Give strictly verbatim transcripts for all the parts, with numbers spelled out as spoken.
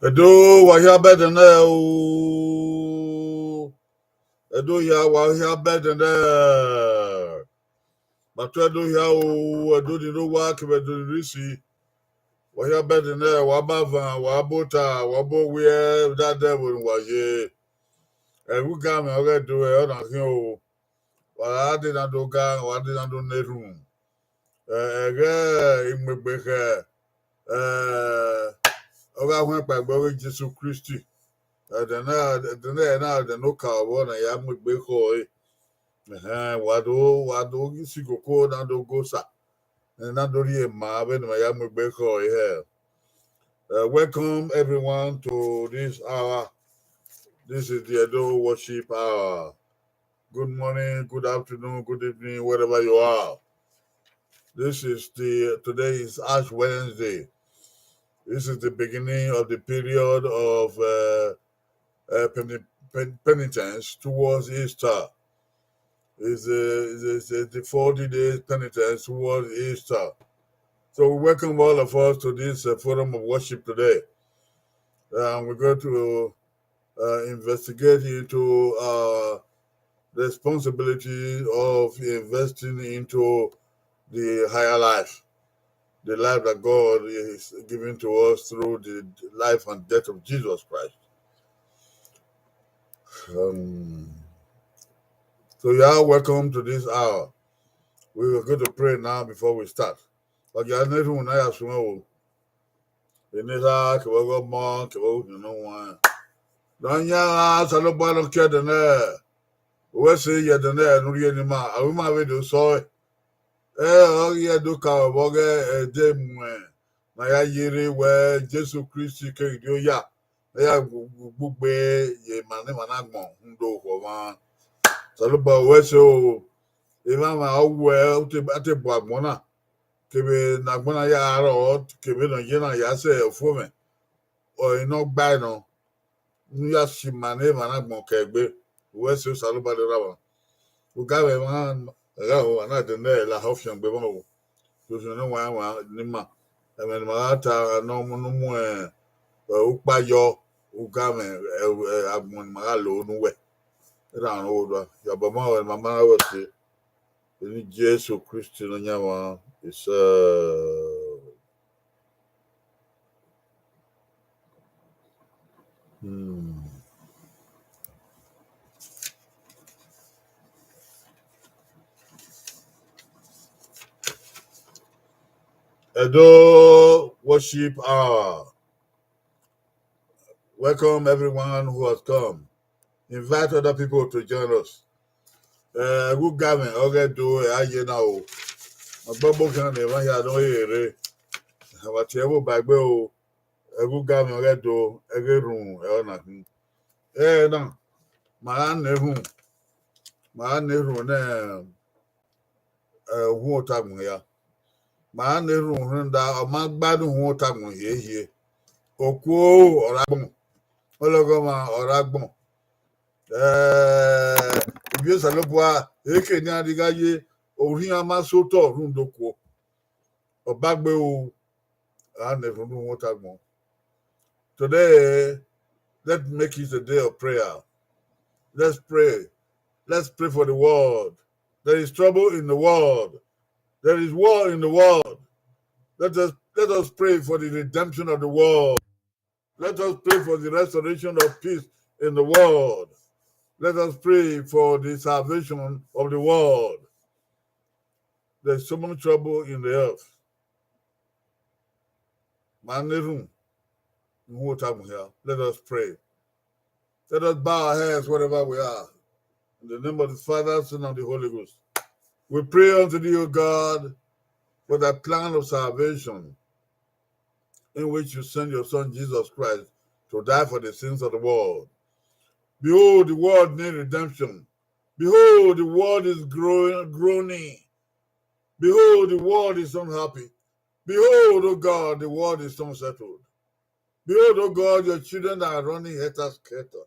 Ẹdo, wa hia bẹdẹ nẹ o. Ẹdo hia, wa hia bẹdẹ nẹ. Ma tu Ẹdo hia o, Ẹdo ni rre owa kevbe Ẹdo ni rre isi. Wa hia bẹdẹ nẹ, wa ba van, wa ba ota, wa ba owiẹ, da dẹ ẹvbo ne uwa ye. Ẹvbo Ugamwẹ ọghe Ẹdo ẹre ọna khian o. Wa gha dee na do ga, wa dee na do na erhunmwu. Ẹ, ẹghẹ imuegbe khẹ, ẹ, ọ gha huẹn kpaegbe ọghe Jesu Kristi. Ẹdẹ na, ẹdẹ na, ẹdẹ ne oka ọvbọ na ya mu egbe khọ ẹre. Ẹhẹn, wa do, wa do ghi si koko na do go sa. Ẹ na do rhie ma vbene ma ya mu egbe khọ ẹre hẹ. Uh, welcome everyone to this hour. This is the Edo Worship Hour. Good morning, good afternoon, good evening, wherever you are. This is the, today is Ash Wednesday. This is the beginning of the period of, uh, uh, peni-, pen-, penitence towards Easter. Is, uh, is, is, is the forty days penitence towards Easter. So we welcome all of us to this, uh, forum of worship today. And we're going to, uh, investigate into, uh, the responsibility of investing into the higher life, the life that God is giving to us through the life and death of Jesus Christ. Um, so you are welcome to this hour. We are going to pray now before we start. Wa gia na erhunmwu na ya suẹn o. Eni Eva kevbe ọghe Ọmọ kevbe Orhiọn Ne Ọ Huanrẹn. Ne ọ yan Osanobua ne ọ kie ẹdẹ nẹ, wẹ sẹ ye ẹdẹ nẹ ne u rhie ne ima, a ru ima vbe do sẹ ọe. Ẹ, ọ ghi do ka vbe ọghe ẹdẹ emuẹn ne a ya ye rre wẹ Jesu Kristi keghi rhie oya, ne a ya gu-, gu-, gbugbe ye emwa ne emwa na gbọn rhunmwuda okhuo ọmwa. Osanobua wẹ sẹ o, emwamwa ọ wẹ u te, a te bu agbọn na, kevbe ne agbọn na ya rrọọ, kevbe ne ọ ye na ya sẹ ọfumwẹ, ọre ne ọ gbae nọ, ne u ya si ima ne emwa na gbọn kẹ egbe, wẹ sẹ Osanobua ne erha mwa. Ugamwẹ mwa, ẹghẹ ho, a na dẹ nẹ lahọ fiangbe mwa o. Orhiọn Ne Ọ Huanrẹn ne ima, ẹmwẹ ne ima gha ta ne ọ mu, ne ọ mu, ẹ, ukpa yọ, ugamwẹ, ẹ, ẹ, agbọn ne ima gha lo ne uwẹ. Erha rẹn ọghe odua, ya obọ ma wẹ ne ima ma wẹ te. Eni Jesu Kristi Nọyaẹnmwa, isẹ. Hmm. Edo Worship Hour. Welcome everyone who has come. Invite other people to join us. Eh, ẹghẹ ugamwẹ ọghe Ẹdo ẹre a ye na o. Ọgbọgbọ khian ne emwa hia nọ rere. A wa tie ẹvbo ba egbe o. Ẹghẹ ugamwẹ ọghe Ẹdo, ẹghẹ erhunmwu ẹre ọna khin. Ẹre na, ma gha na erhunmwu, ma gha na erhunmwu ne, eh, uhunmwu otagbọn hia. Ma gha na erhunmwu rhunmwuda, ọ ma gba ne uhunmwu otagbọn hiehie. Okuo ọre agbọn, ọlọghọmwa ọre agbọn. Eh, ivbi Osanobua, eke ne a rhie gha ye, orhiọn ma sẹ otọ rhunmwuda okuo. Ọ ba egbe o, a na erhunmwu uhunmwu otagbọn. Today, let's make it a day of prayer. Let's pray. Let's pray for the world. There is trouble in the world. There is war in the world. Let us, let us pray for the redemption of the world. Let us pray for the restoration of peace in the world. Let us pray for the salvation of the world. There's so much trouble in the earth. Ma na erhunmwu, uhunmwu otagbọn hia. Let us pray. Let us bow our heads wherever we are. In the name of the Father, Son, and the Holy Ghost. We pray unto thee, O God, for thy plan of salvation, in which you send your Son Jesus Christ to die for the sins of the world. Behold, the world need redemption. Behold, the world is growing, groaning. Behold, the world is unhappy. Behold, O God, the world is unsettled. Behold, O God, your children are running helter-skelter.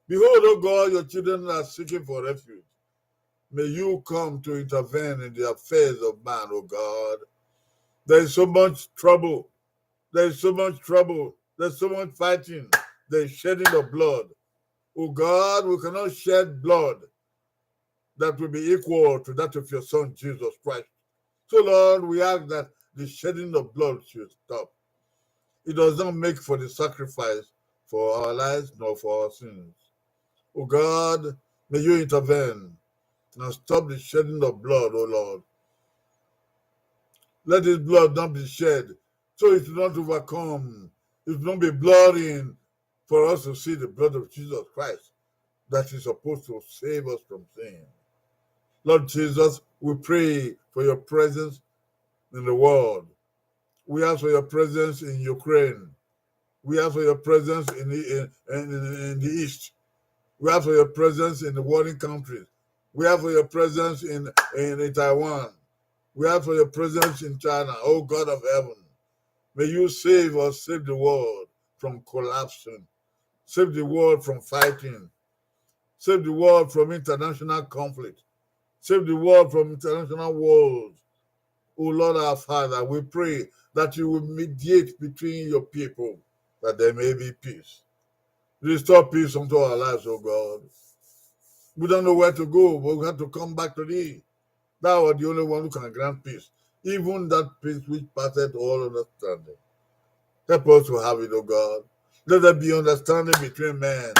Behold, O God, your children are seeking for refuge. May you come to intervene in the affairs of man, O God. There is so much trouble. There is so much trouble. There's so much fighting. There's shedding of blood. Oh God, we cannot shed blood that will be equal to that of your Son, Jesus Christ. So, Lord, we ask that the shedding of blood should stop. It does not make for the sacrifice for our lives nor for our sins. Oh God, may you intervene and stop the shedding of blood, oh Lord. Let this blood not be shed, so it will not overcome, it will not be blurring for us to see the blood of Jesus Christ that is supposed to save us from sin. Lord Jesus, we pray for your presence in the world. We ask for your presence in Ukraine. We ask for your presence in the, in, in, in the East. We ask for your presence in the warring countries. We ask for your presence in, in, in Taiwan. We ask for your presence in China. Oh God of heaven, may you save us, save the world from collapsing. Save the world from fighting. Save the world from international conflict. Save the world from international wars. Oh Lord our Father, we pray that you will mediate between your people, that there may be peace. Restore peace unto our lives, oh God. We don't know where to go, but we have to come back to thee. Thou art the only one who can grant peace, even that peace which passeth all understanding. Help us to have it, oh God. Let there be understanding between men.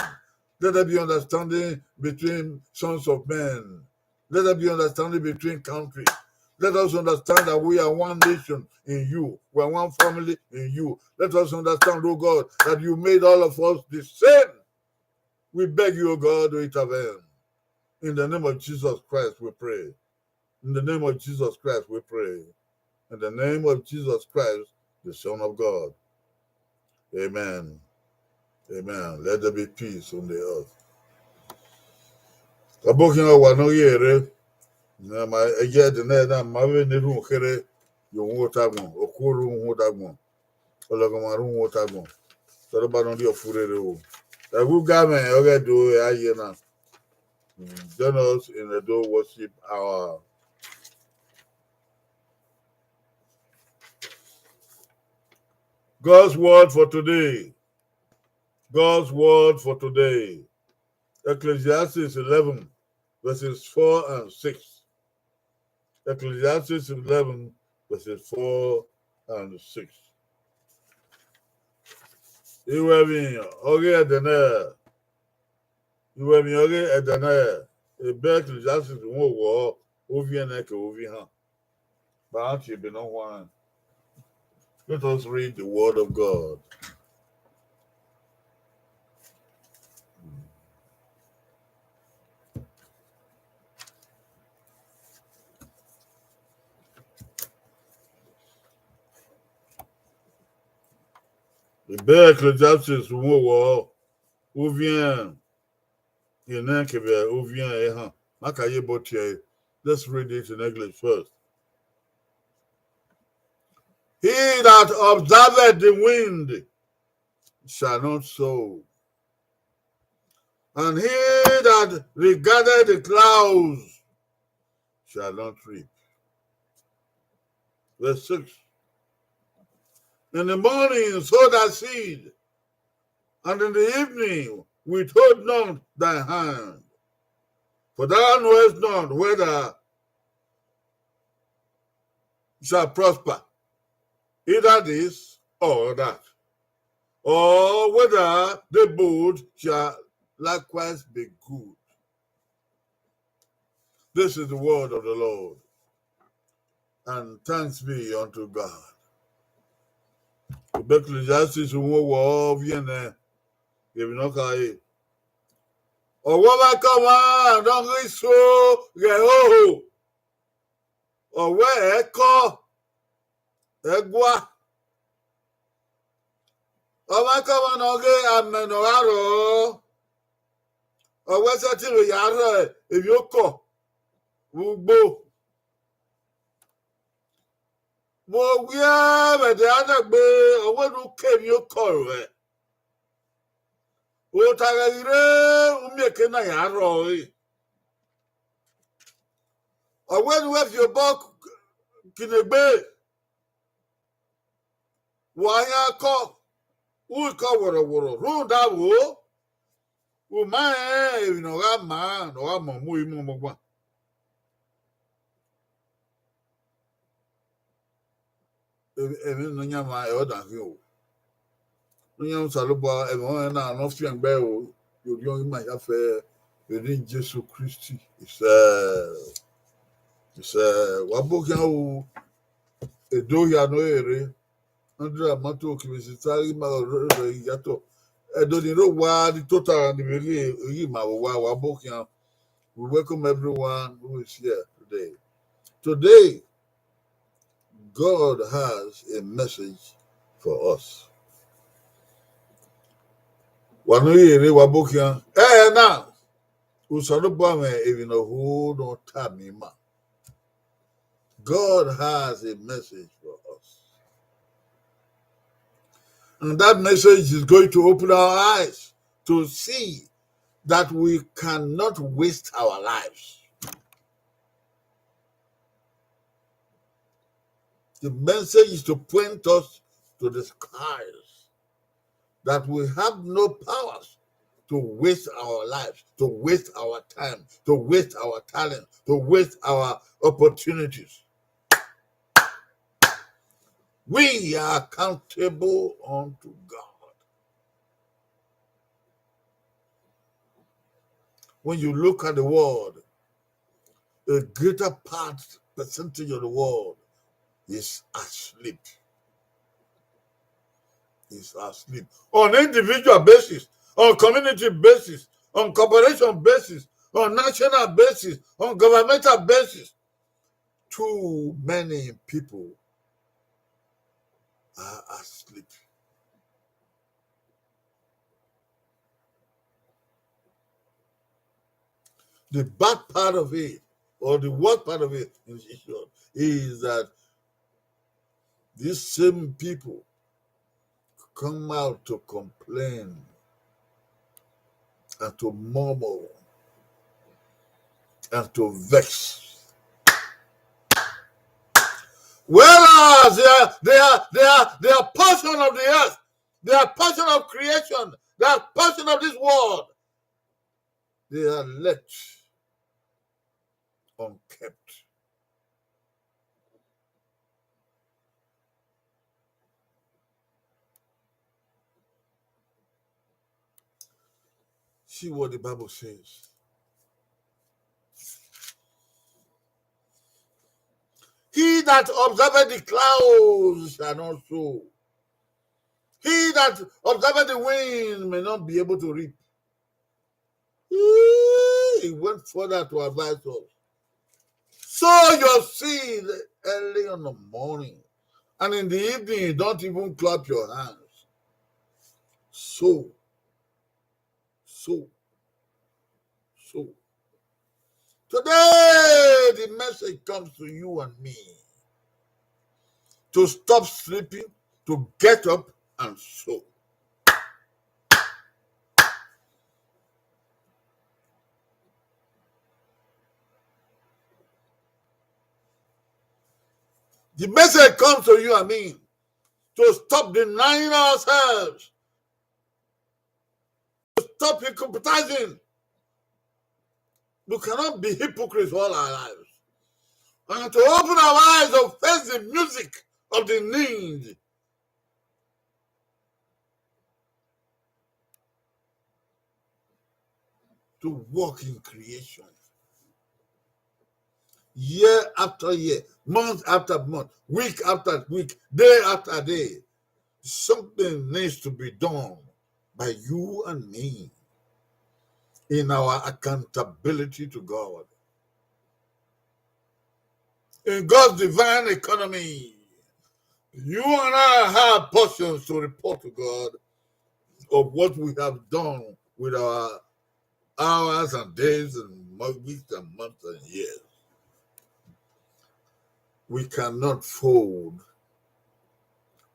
Let there be understanding between sons of men. Let there be understanding between countries. Let us understand that we are one nation in you. We are one family in you. Let us understand, oh God, that you made all of us the same. We beg you, oh God, to intervene. In the name of Jesus Christ, we pray. In the name of Jesus Christ, we pray. In the name of Jesus Christ, the Son of God. Amen. Amen. Let there be peace on the earth. Ọbokhian wa ne ọ ghi re, ne ma ẹyẹ ẹdẹ na, ma vbe ne erhunmwu kherhe ye uhunmwu otọ agbọn, okuo rre uhunmwu otọ agbọn, ọlọghọmwa rre uhunmwu otọ agbọn, Osanobua ne ọ rhie ọfurere o. Ẹghẹ ugamwẹ ọghe Ẹdo a ye na. Join us in Edo Worship Hour. God's word for today. God's word for today. Ecclesiastes eleven, verses four and six. Ecclesiastes eleven, verses four and six. Iwẹ emwi ọghe ẹdẹ nẹ, iwẹ emwi ọghe ẹdẹ nẹ, ebe Ecclesiastes uhunmwu owọ, ovbi ẹnrẹn kevbe ovbi ihan. Ba a tie ebe ne ọ huanrẹn. Let us read the word of God. Ebe Ecclesiastes uhunmwu owọ, ovbi ẹnrẹn kevbe ovbi ihan. Ma ka ye ebe ọ tie ẹre. Let's read it in English first. He that observeth the wind shall not sow, and he that regardeth the clouds shall not reap. Verse six. In the morning sow thy seed, and in the evening withhold not thy hand, for thou knowest not whether shall prosper, either this or that, or whether the both shall likewise be good. This is the word of the Lord, and thanks be unto God. Ebe Ecclesiastes uhunmwu owọ, ovbi ẹnrẹn kevbe ovbi ihan kha re. Ọwẹ ọmwaikọmwa ne ọ ghi so ghẹ hoho, ọwẹ ẹkọ, ẹgua. Ọmwaikọmwa ne ọ ghe amẹ ne ọ gha rrọọ, ọwẹ sẹtin vbe ya rhọ emwiokọ vbe ugbo. Vbe owiẹ vbe ẹdẹ a na gbe, ọwẹ ne u ke emwiokọ ruẹ. Ota ghẹ ghi rre, u miẹn eke na ya rrọọ re. Ọwẹ ne uwẹ viọ obọ kinegbe, wa yan akọ, u i kọ wọrọwọrọ rhunmwuda vbo, u ma rẹn emwi ne ọ gha maa ne ọ gha mu mu imọ ọmọgban. Ẹmwẹ Nọyaẹnmwa ẹre ọ dan khin o. Nọyaẹnmwa Osanobua, ẹmwẹ ọnrẹn na ne ọ fiangbe ẹro ye orhiọn ima hia fẹ vbe eni Jesu Kristi. Isẹ, isẹ, wa bu khian ru, Edo hia ne ọ rre, Andrew Amato kevbe sista ghi ma rre, rre, rre, ya tọ. Ẹdo ni rre owa ni tota ni vbe ghi, ghi ma vbe owa, wa bu khian. We welcome everyone who is here today. Today, God has a message for us. Wa ne ọ rre, wa bu khian. Ẹ na, Osanobua mwẹ emwi ne ọ ho ne ọ tama ima. God has a message for us. And that message is going to open our eyes to see that we cannot waste our lives. The message is to point us to the skies, that we have no powers to waste our lives, to waste our time, to waste our talent, to waste our opportunities. We are accountable unto God. When you look at the world, a greater part, percentage of the world is asleep. Is asleep. On individual basis, on community basis, on corporation basis, on national basis, on governmental basis, too many people are asleep. The bad part of it, or the worst part of it, in short, is that these same people come out to complain and to murmur and to vex. Whereas they are, they are, they are, they are portion of the earth, they are portion of creation, they are portion of this world. They are left unkept. See what the Bible says. He that observeth the clouds shall not sow. He that observeth the wind may not be able to reap. He went further to advise us. Sow your seed early in the morning, and in the evening, don't even clap your hands. Sow, sow, sow. Today, the message comes to you and me to stop sleeping, to get up and sow. The message comes to you and me to stop denying ourselves, to stop hypnotizing. We cannot be hypocrites all our lives. And to open our eyes and face the music of the need to walk in creation. Year after year, month after month, week after week, day after day, something needs to be done by you and me in our accountability to God. In God's divine economy, you and I have portions to report to God of what we have done with our hours and days and mo-, weeks and months and years. We cannot fold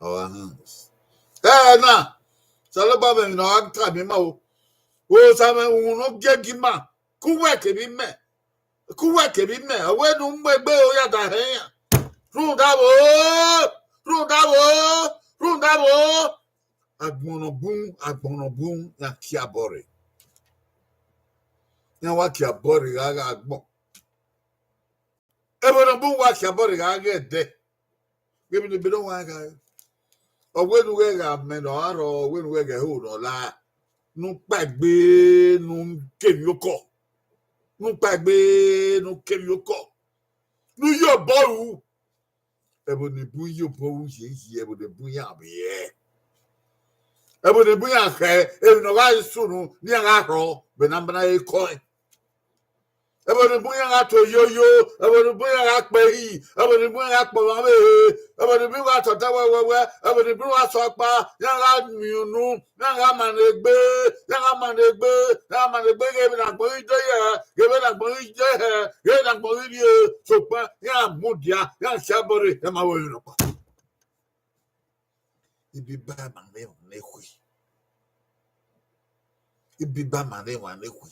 our hands. Ẹ na, Osanobua mwẹ emwi ne ọ gha tama ima o. Osa mwẹ uhunmwu ne ọ gie gi ima, ke uwẹ kevbe imẹ, ke uwẹ kevbe imẹ, ọ wẹ ne u mu egbe ro ya da hẹ iran. Rhunmwuda vbo, rhunmwuda vbo, rhunmwuda vbo. Agbọn ne ọ bun, agbọn ne ọ bun, iran kie abọ rre. Iran wa kie abọ rre gha gha agbọn. Ẹvbo ne ọ bun wa kie abọ rre gha gha ẹdẹ. Ghe emwi ne ebe ne ọ wa gha re. Ọ wẹ ne u ghẹ gha mẹ ne ọ gha rrọọ, ọ wẹ ne u ghẹ gha ẹho ne ọ la. Ne u kpaegbe, ne u kevbe okọ. Ne u kpaegbe, ne u kevbe okọ. Ne u ye obọ ru. Ẹvbo ne bun ye obọ ru ye yi, ẹvbo ne bun iran vbiẹ. Ẹvbo ne bun iran khẹ, emwi ne ọ gha sunu, ne iran gha rhọ, vbe ne a ma na re kọe. Ẹvbo ne bun iran gha to yoyo, ẹvbo ne bun iran gha kpe ehi, ẹvbo ne bun iran gha kpe ọmwa vbe ehe, ẹvbo ne bun iran gha tota wẹwẹwẹ, ẹvbo ne bun iran gha sọ ọkpa, iran gha miẹn unu, iran gha ma ne egbe, iran gha ma ne egbe, iran gha ma ne egbe, ghe vbe ne agbọn ghi de hẹ, ghe vbe ne agbọn ghi de hẹ, ghe vbe ne agbọn ghi rrie, sokpan iran mudia, iran kie abọ rre, iran ma vbe ọyunnuan ọkpa. Ibiba ma ne emwa ne khui. Ibiba ma ne emwa ne khui.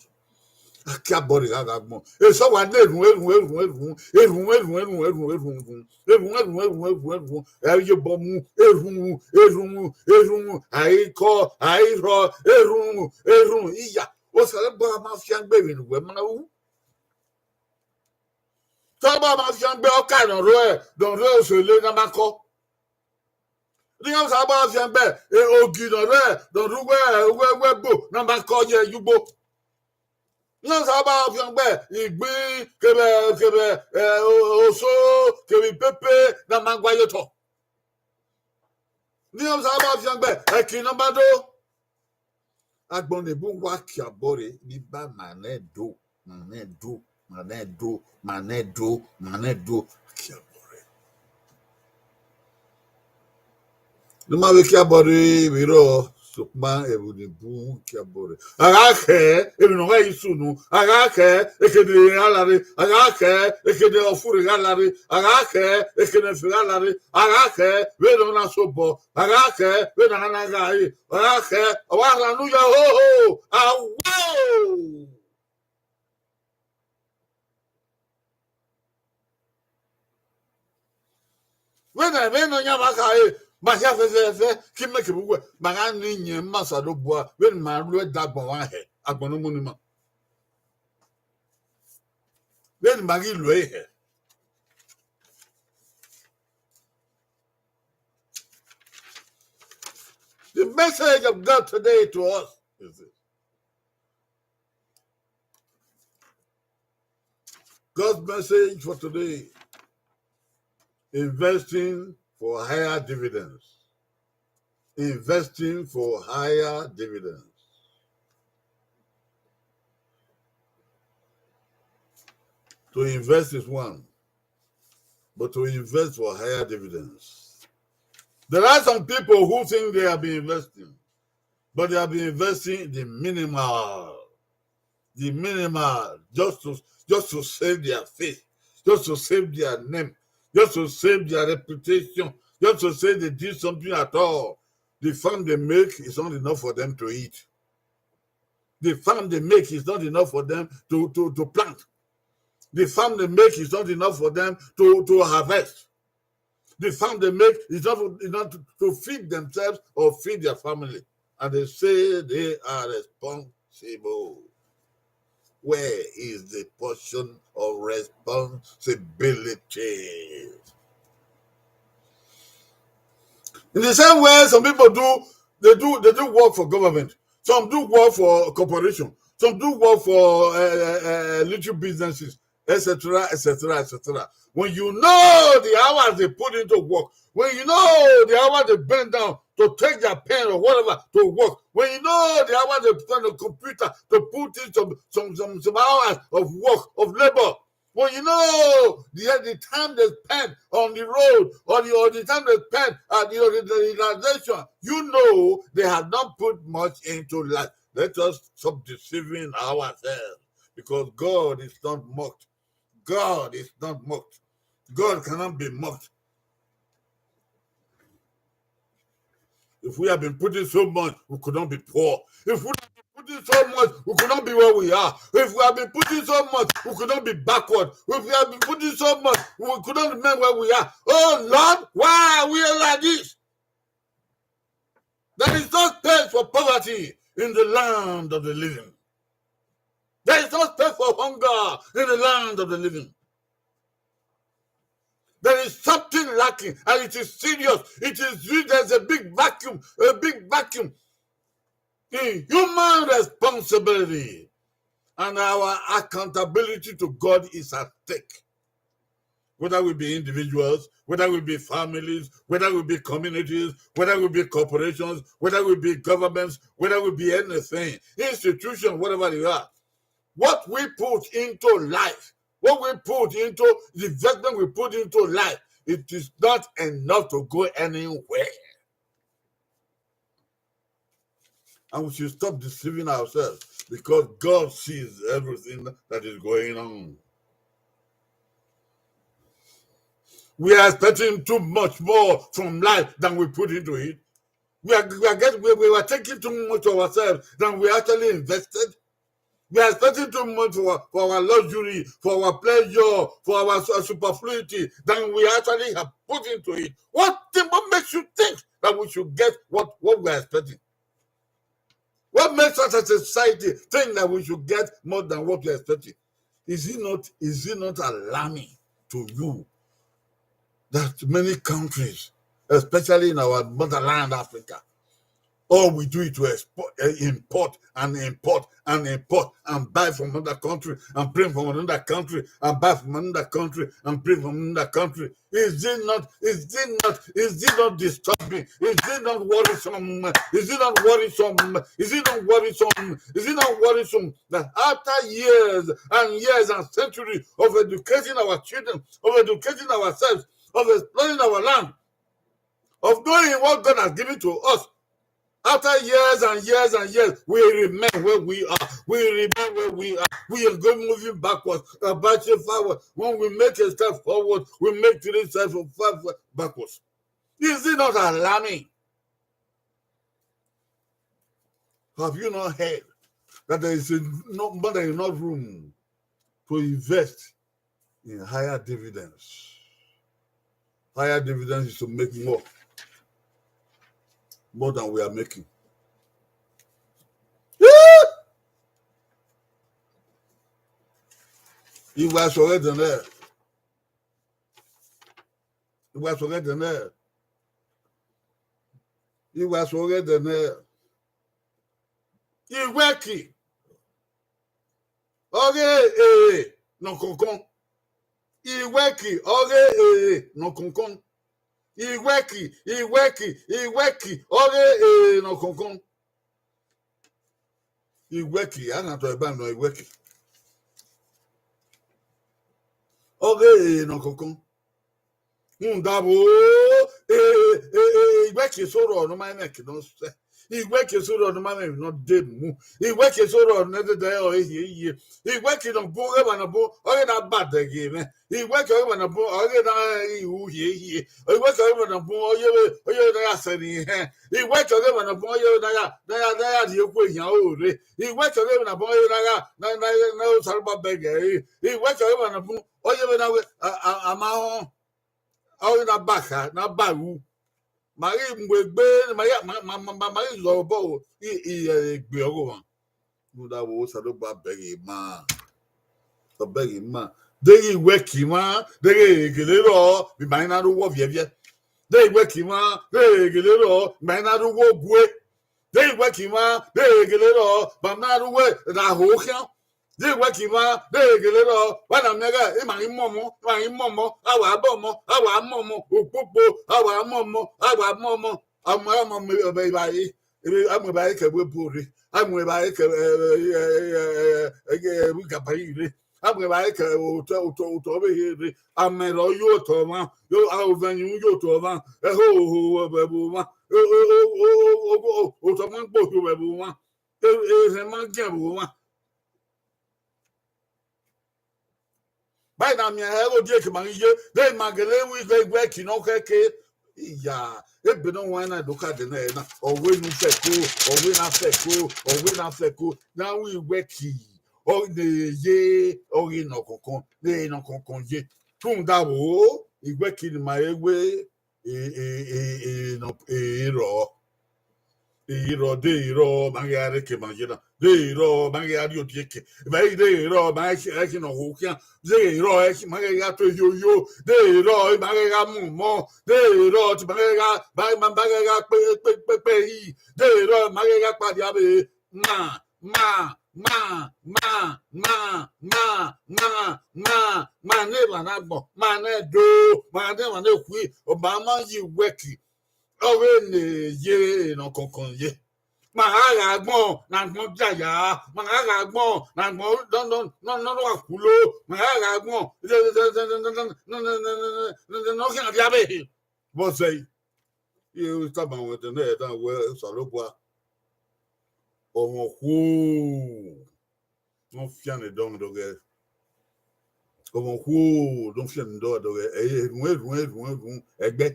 A kie abọ rre gha gha agbọn. Eso wa ne erhunmwu, erhunmwu, erhunmwu, erhunmwu, erhunmwu. Ẹ i ye obọ mu, erhunmwu, erhunmwu, erhunmwu. A i kọ, a i rhọ, erhunmwu, erhunmwu. Iya, Osanobua ma fiangbe vbene uwẹ ma ru. Osanobua ma fiangbe ọka ne ọ rre, ne ọ rre osẹlẹ ne a ma kọ. Ne Osanobua fiangbe, e, ogi ne ọ rre, ne ọ rre uwu, uwu, uwu ebo ne a ma kọ ye ugbo. Ne Osanobua fiangbe, igbin, kevbe, kevbe, e, o-, oso, kevbe ipepe ne a ma gua ye otọ. Ne Osanobua fiangbe, ẹki ne a ma do. Agbọn ne bun wa kie abọ rre, ne I ba ma nẹ do, ma nẹ do, ma nẹ do, ma nẹ do, ma nẹ do, kie abọ rre. Ne ma vbe kie abọ rre, vbe rrọọ, sokpan ẹvbo ne bun kie abọ rre. A gha khẹ, emwi ne ọ gha ye sunu, a gha khẹ, ekhede gha la rre, a gha khẹ, ekhede ọfurre gha la rre, a gha khẹ, ekhede ẹfe gha la rre, a gha khẹ, vbene ọ na sẹ obọ, a gha khẹ, vbene a na gha re, a gha khẹ, ọ wa rhan unu ya hoho, awo! Vbene, vbene ọ yan vbe khare, ma hia fẹfẹfẹ, ke imẹ kevbe uwẹ, ma gha ne iyẹn ma Osanobua, vbene ma lu ẹdẹ agbọn mwa hẹ, agbọn ne ọ mu ne ima. Vbene ma ghi lu ẹre hẹ. The message of God today to us is this. God's message for today, investing for higher dividends. Investing for higher dividends. To invest is one, but to invest for higher dividends. There are some people who think they have been investing, but they have been investing the minimal. The minimal, just to, just to save their face, just to save their name, just to save their reputation, just to say they did something at all. The farm they make is not enough for them to eat. The farm they make is not enough for them to, to, to plant. The farm they make is not enough for them to, to harvest. The farm they make is not, is not to, to feed themselves or feed their family. And they say they are responsible. Where is the portion of responsibility? In the same way, some people do, they do, they do work for government. Some do work for corporation. Some do work for, uh, uh, uh, little businesses, et cetera, et cetera, et cetera. When you know the hours they put into work, when you know the hours they bend down to take their pen or whatever to work, when you know the hours they spend on computer to put in some, some, some, some hours of work, of labor, when you know the, the time they spend on the road or the, or the time they spend at the, the, the organization, you know they have not put much into life. Let us stop deceiving ourselves, because God is not mocked. God is not mocked. God cannot be mocked. If we have been putting so much, we could not be poor. If we have been putting so much, we could not be where we are. If we have been putting so much, we could not be backward. If we have been putting so much, we could not remain where we are. Oh Lord, why are we like this? There is no space for poverty in the land of the living. There is no space for hunger in the land of the living. There is something lacking, and it is serious. It is real. There's a big vacuum, a big vacuum in human responsibility, and our accountability to God is at stake. Whether we be individuals, whether we be families, whether we be communities, whether we be corporations, whether we be governments, whether we be anything, institution, whatever you are, what we put into life, what we put into the investment we put into life, it is not enough to go anywhere. And we should stop deceiving ourselves, because God sees everything that is going on. We are expecting too much more from life than we put into it. We are, we are getting, we, we are taking too much of ourselves than we actually invested. We are expecting too much for, for our luxury, for our pleasure, for our su-, superfluity than we actually have put into it. What thing, what makes you think that we should get what, what we are expecting? What makes us as a society think that we should get more than what we are expecting? Is it not, is it not alarming to you that many countries, especially in our motherland Africa, all we do is to expo-, eh, import and import and import and buy from another country and bring from another country and buy from another country and bring from another country? Is it not, is it not, is it not disturbing? Is it not worrisome? Is it not worrisome? Is it not worrisome? Is it not worrisome that after years and years and centuries of educating our children, of educating ourselves, of exploring our land, of doing what God has given to us, after years and years and years, we remain where we are. We remain where we are. We are going moving backwards, uh, backwards, forward. When we make a step forward, we make three steps forward, backwards. Is it not alarming? Have you not heard that there is a, no, more than enough room to invest in higher dividends? Higher dividends is to make more, more than we are making. Iwa sọghẹ dẹnẹ. Iwa sọghẹ dẹnẹ. Iwa sọghẹ dẹnẹ. Iwẹki ọghe ere nọ kọnkọn. Iwẹki ọghe ere nọ kọnkọn. Iwẹki, iwẹki, iwẹki ọghe ere nọ kọnkọn. Iwẹki, a na tọ eba nọ iwẹki. Ọghe ere nọ kọnkọn. Rhunmwuda vbo, e, e, e, iwẹki eso rrọọ ne ọ ma mwẹ ẹmwẹ ke ne ọ sẹ. Iwẹki eso rrọọ ne ọ ma mwẹ emwi ne ọ de mu. Iwẹki eso rrọọ ne ẹdẹdẹ ọre hie hie. Iwẹki nọ bun, ọghe emwa nọ bun, ọghe na badẹ ghe mwẹ. Iwẹki ọghe emwa nọ bun, ọghe na ru hie hie. Iwẹki ọghe emwa nọ bun, ọ yevbe, ọ yevbe ne a ya sẹ ne ihẹn. Iwẹki ọghe emwa nọ bun, ọ yevbe ne a ya, ne a ya, ne a ya rhie okhuo ehian oro rre. Iwẹki ọghe emwa nọ bun, ọ yevbe ne a ya, na, na, na, na Osanobua bẹghe ẹre. Iwẹki ọghe emwa nọ bun, ọ yevbe ne a wẹ, a, a, a ma họn. Ọ ghi na ba kha, na ba ru. Ma ghi mu egbe, ma ghi, ma, ma, ma, ma, ma ghi zọ obọ i, i, egbe ọghe ọmwa. Rhunmwuda vbo, Osanobua bẹghe ima. Ọ bẹghe ima. Deghẹ iwẹki mwa, deghẹ egele rrọọ, vbe ima i na rre uwu ọviẹviẹ. Deghẹ iwẹki mwa, deghẹ egele rrọọ, ima i na rre uwu ogue. Deghẹ iwẹki mwa, deghẹ egele rrọọ, ma na rre uwu ẹre ho khian. Deghẹ iwẹki mwa, deghẹ egele rrọọ, wa na miẹn ighẹ ima ghi mọ ọmọ, ima ghi mọ ọmọ, a wa bọ ọmọ, a wa mọ ọmọ, ukpokpo, a wa mọ ọmọ, a wa mọ ọmọ, a mu, a mu evbare, a mu evbare ke ẹvbo ebo rre, a mu evbare ke, eh, eh, eh, eh, eh, eh, igabari rre, a mu evbare ke otọ, otọ, otọ ọvbehe rre, amẹ rọ ye otọ mwa, yo, a ovẹn yu ye otọ mwa, ẹhoho vbe ẹvbo mwa, o, o, o, otọ mwa gbe ohio vbe ẹvbo mwa, e, erhẹn ma giẹn vbe mwa. Ba na miẹn hẹ ghe odieke ma ghi ye, de ma gele ru ighe iwẹki ne ọ khẹke. Iya, ebe ne ọ wan na do ka dẹ nẹ na, ọ wẹ ne u fẹko, ọ wẹ na fẹko, ọ wẹ na fẹko, na ru iwẹki, ọ ne ye, ọ ghi nọ kọnkọn, ne nọ kọnkọn ye. Rhunmwuda vbo, iwẹki ne ima he wẹ, e, e, e, e, nọ, e, rrọọ. Deghẹ rrọọ, deghẹ rrọọ, ma ghi gha rre eke ma ye na. Deghẹ rrọọ, ma ghi gha rrie odieke. Vbe deghẹ rrọọ, ma ghi gha ẹki ne ọ ho khian. Deghẹ rrọọ, ẹki ma ghi gha tue yoyo. Deghẹ rrọọ, ma ghi gha mu ọmọ. Deghẹ rrọọ, te ma ghi gha, ma, ma, ma ghi gha kpe, kpe, kpe, kpe yi. Deghẹ rrọọ, ma ghi gha kpa dia vbe. Ma, ma, ma, ma, ma, ma, ma, ma, ma ne emwa na agbọn, ma ne Ẹdo, ma ne emwa ne Okhui, ọ ma ma ye Iwẹki. Ọ vbe ne ye ne ọkọnkọn ye. Ma gha gha agbọn ne agbọn dia ya, ma gha gha agbọn ne agbọn nọ, nọ, nọ, nọ, nọ wa kulo, ma gha gha agbọn ne ọ khian dia vbe ehe. Vbọzẹ i, I tama wẹ ẹdẹ ne ẹdẹ wẹ Osanobua, ọmọ okhuo ne ọ fian ne dọmwẹ dọghẹ, ọmọ okhuo ne ọ fian ne dọmwẹ dọghẹ, ẹ i rhuẹn, rhuẹn, rhuẹn, rhuẹn ẹgbẹ.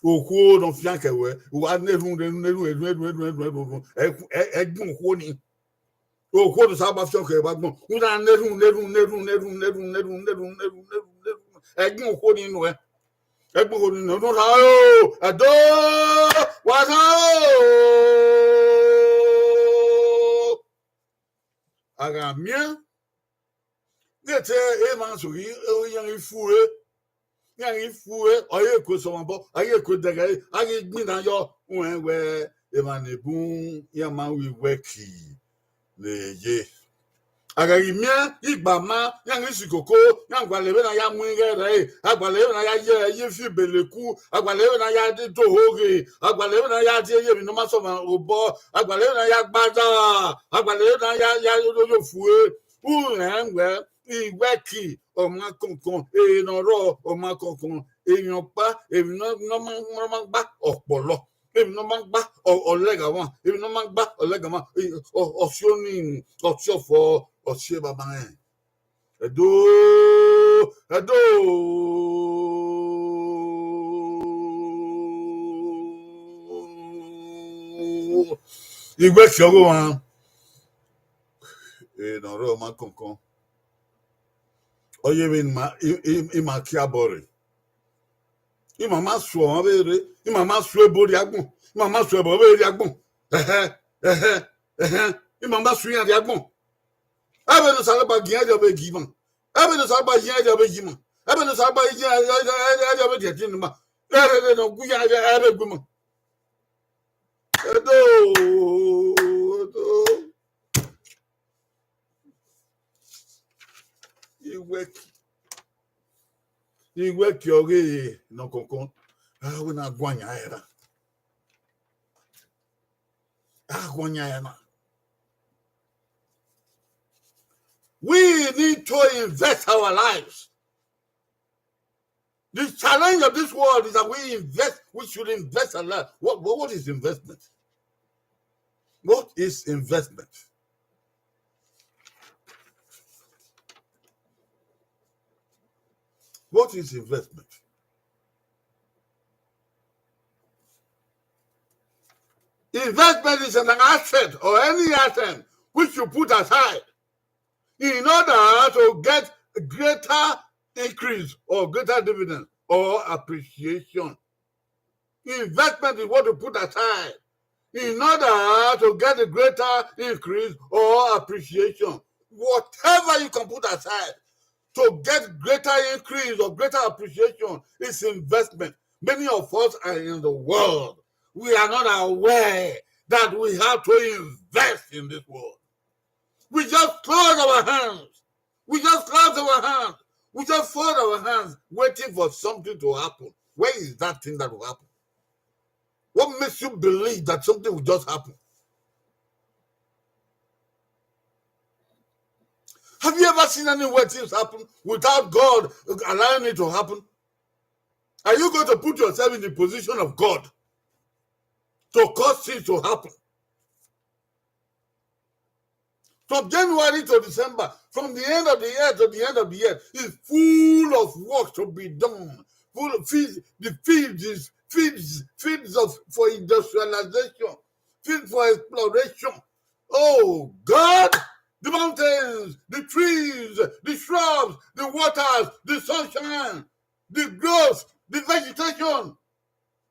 Okhuo ne ọ fian kẹ wẹ, u wa na erhunmwu, na erhunmwu, erhunmwu, erhunmwu, erhunmwu, erhunmwu, erhunmwu, ẹ, ẹ, ẹgbọn okhuo ni. Okhuo ne Osanobua fian kẹ vbe agbọn, u na na erhunmwu, na erhunmwu, na erhunmwu, na erhunmwu, erhunmwu, erhunmwu, erhunmwu, erhunmwu, erhunmwu, ẹgbọn okhuo ni nuẹn. Ẹgbọn okhuo ni nuẹn, u na rha o, Ẹdo, wa rha o. A gha miẹn, ghẹ te emwa soghi, iran ghi fu re, iran ghi fu re, ọ ye ku esọmọbọ, ọ ye ku edẹghẹ, a ghi gbinna yọ, rẹn wẹ emwa ni bun iran ma ru Iwẹki ne ye. A gha ghi miẹn igbama, iran ghi si koko, iran gualọ vbene a ya mu ighẹ rẹre, a gualọ vbene a ya ye, ye fi beleku, a gualọ vbene a ya do ohoghe, a gualọ vbene a ya die ye emwi ne ọ ma sẹ ọmwa obọ, a gualọ vbene a ya gbada, a gualọ vbene a ya, ya yo fue. U rẹn wẹ, Iwẹki ọmwa kọnkọn, ehe ne ọ rrọọ ọmwa kọnkọn, emwi ọkpa, emwi ne ọ, ne ọ ma, ne ọ ma gba ọkpọlọ, emwi ne ọ ma gba ọ, ọlẹghẹ mwa, emwi ne ọ ma gba ọlẹghẹ mwa, ọ, ọ si oni, ọ si ọfọ, ọ si evbavba rẹn. Ẹdo, Ẹdo. Iwẹki ọghe ọmwa, ehe ne ọ rrọọ ọmwa kọnkọn. Ọ ye vbe ima, i, i, ima kiabọ rre. Ima ma su ọmwa vbe rre, ima ma su ebo rrie agbọn, ima ma su ẹbọ vbe rrie agbọn. Ẹhẹ, ẹhẹ, ẹhẹ, ima ma su iran rrie agbọn. Ẹvbo ne Osanobua gi iran rhie vbe gi ima. Ẹvbo ne Osanobua yi iran rhie vbe yi ima. Ẹvbo ne Osanobua yi iran rhie vbe rhiẹtin ne ima. Ẹrẹrẹ ne ọ gu iran rhie vbe gu ima. Ẹdo, Ẹdo. Iwẹki. Iwẹki ọghe nọ kọnkọn. A wẹ na guan yan ẹre na. A guan yan ẹre na. We need to invest our lives. The challenge of this world is that we invest, we should invest a lot. What, what, what is investment? What is investment? What is investment? Investment is an asset or any asset which you put aside in order to get greater increase or greater dividend or appreciation. Investment is what you put aside in order to get a greater increase or appreciation. Whatever you can put aside to get greater increase or greater appreciation is investment. Many of us are in the world. We are not aware that we have to invest in this world. We just close our hands. We just close our hands. We just fold our hands, waiting for something to happen. Where is that thing that will happen? What makes you believe that something will just happen? Have you ever seen anywhere things happen without God allowing it to happen? Are you going to put yourself in the position of God to cause things to happen? From January to December, from the end of the year to the end of the year, is full of work to be done. Full of fields, the fields is fields, fields of, for industrialization, fields for exploration. Oh God, the mountains, the trees, the shrubs, the waters, the sunshine, the growth, the vegetation.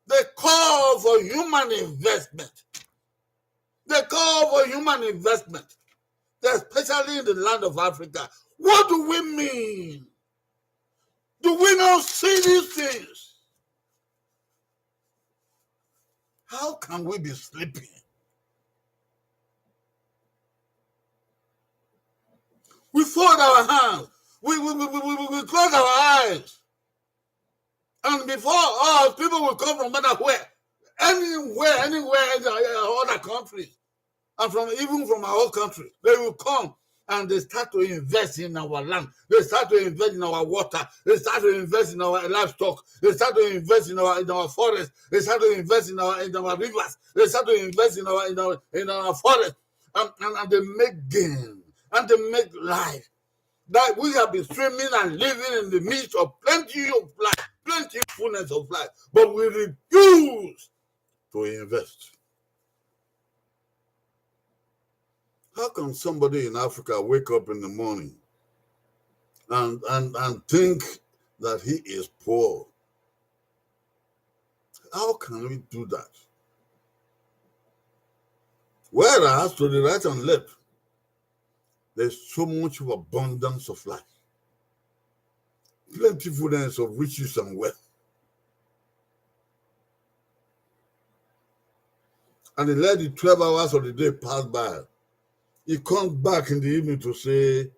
They call for human investment. They call for human investment, especially in the land of Africa. What do we mean? Do we not see these things? How can we be sleeping? We fold our hands. We, we, we, we, we, we close our eyes. And before us, people will come from other where, anywhere, anywhere in the, uh, other countries, and from, even from our own country, they will come and they start to invest in our land. They start to invest in our water. They start to invest in our livestock. They start to invest in our, in our forest. They start to invest in our, in our rivers. They start to invest in our, in our, in our forest. And, and, and they make gain. And they make life. That we have been swimming and living in the midst of plenty of life, plentifulness of life, but we refuse to invest. How can somebody in Africa wake up in the morning and, and, and think that he is poor? How can we do that? Whereas to the right and left, there's so much of abundance of life, plentifulness of riches and wealth. And he let the twelve hours of the day pass by. He comes back in the evening to say,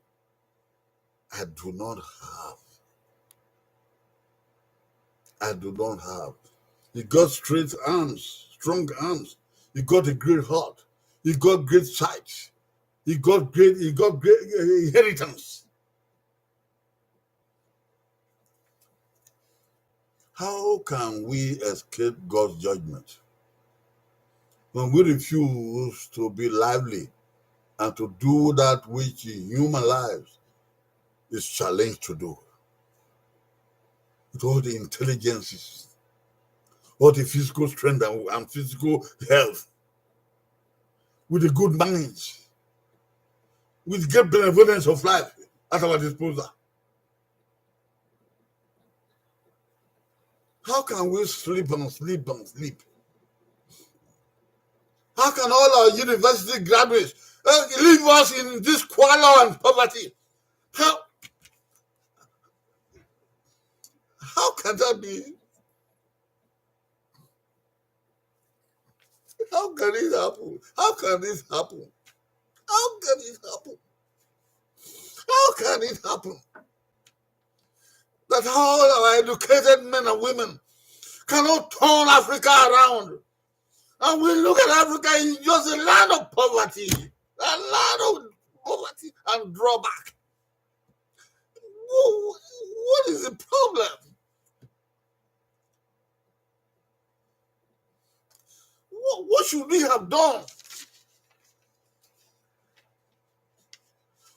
"I do not have. I do not have." He got straight arms, strong arms. He got a great heart. He got great sight. He got great, he got great, uh, inheritance. How can we escape God's judgment when we refuse to be lively and to do that which in human lives is challenged to do? With all the intelligences, all the physical strength and, and physical health, with the good minds, with great benevolence of life at our disposal. How can we sleep and sleep and sleep? How can all our university graduates, uh, leave us in this squalor and poverty? How, how can that be? How can it happen? How can this happen? How can it happen? How can it happen that all our educated men and women cannot turn Africa around? And we look at Africa, it's just a land of poverty, a land of poverty and drawback. Wha-, what is the problem? What, what should we have done?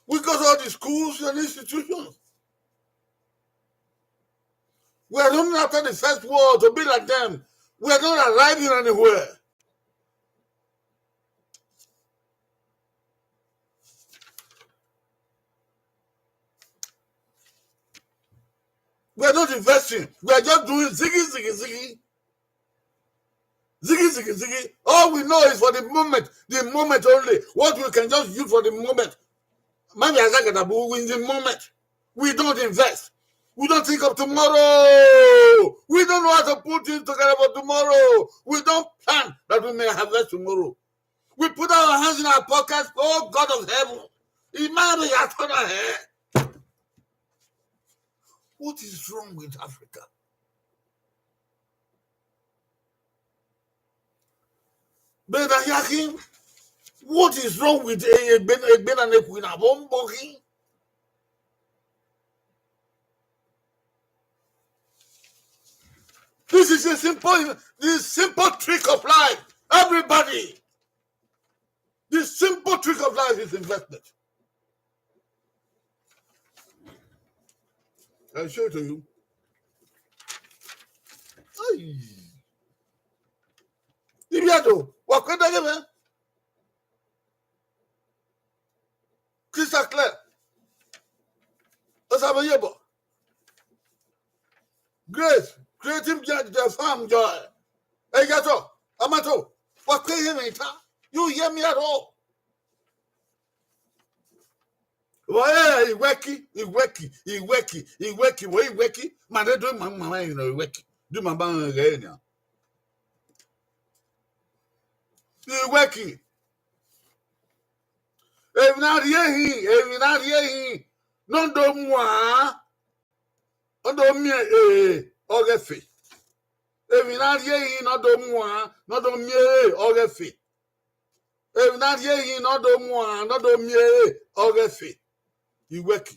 We got all the schools and institutions. We are running after the first world to be like them. We are not arriving anywhere. We are not investing. We are just doing ziggy, ziggy, ziggy. Ziggy, ziggy, ziggy. All we know is for the moment, the moment only. What we can just use for the moment. Maybe as I get a boo in the moment. We don't invest. We don't think of tomorrow. We don't know how to put things together for tomorrow. We don't plan that we may harvest tomorrow. We put our hands in our pockets. Oh, God of heaven. Imagine, what is wrong with Africa? Brother Yakin, what is wrong with Egbe-, Egbe na Nekhu na Bombogi? This is a simple, this simple trick of life. Everybody, this simple trick of life is investment. I show it to you. Hey. Ibiado, wakwenda gebe. Crystal clear. Osabe yebo. Grace, creative judge, the farm joy. Hey, gato, amato, wakwe him in town. You hear me at all? Vbe ọre Iwẹki, Iwẹki, Iwẹki, Iwẹki, vbe ọre Iwẹki, ma ne do ma ma ma nọ Iwẹki, do ma ba ghẹ nia. Iwẹki. Emwi na rhie hin, emwi na rhie hin, ne ọ do muan, ọ do miẹn, eh, ọghẹfe. Emwi na rhie hin, ne ọ do muan, ne ọ do miẹn, eh, ọghẹfe. Emwi na rhie hin, ne ọ do muan, ne ọ do miẹn, eh, ọghẹfe. Iwẹki.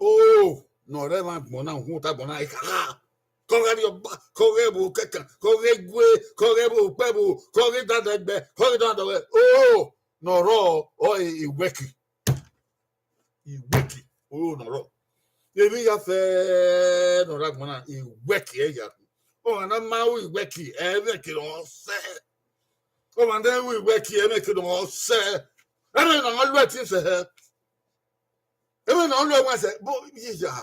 O, ne ọ rre emwa agbọn na, uhunmwu otọ agbọn na, I kha. Ke ọ gha rrie ọba, ke ọ gha vbe okẹkan, ke ọ gha gue, ke ọ gha vbe okpẹvbo, ke ọ gha dada ẹgbẹ, ke ọ gha dada ọghẹ. O, ne ọ rrọọ, ọ Iwẹki. Iwẹki, oro ne ọ rrọọ. Emwi ya fẹ ne ọ rre agbọn na, Iwẹki ẹ ya. Ọmwa ne ma ru Iwẹki, ẹmwẹ ke ọ sẹ. Ọmwa ne ru Iwẹki, ẹmwẹ ke ọ sẹ. Ẹmwẹ ne ọ lu ẹtin sẹ hẹ. Emwi ne ọ lu ẹwaẹn sẹ, bo, iya.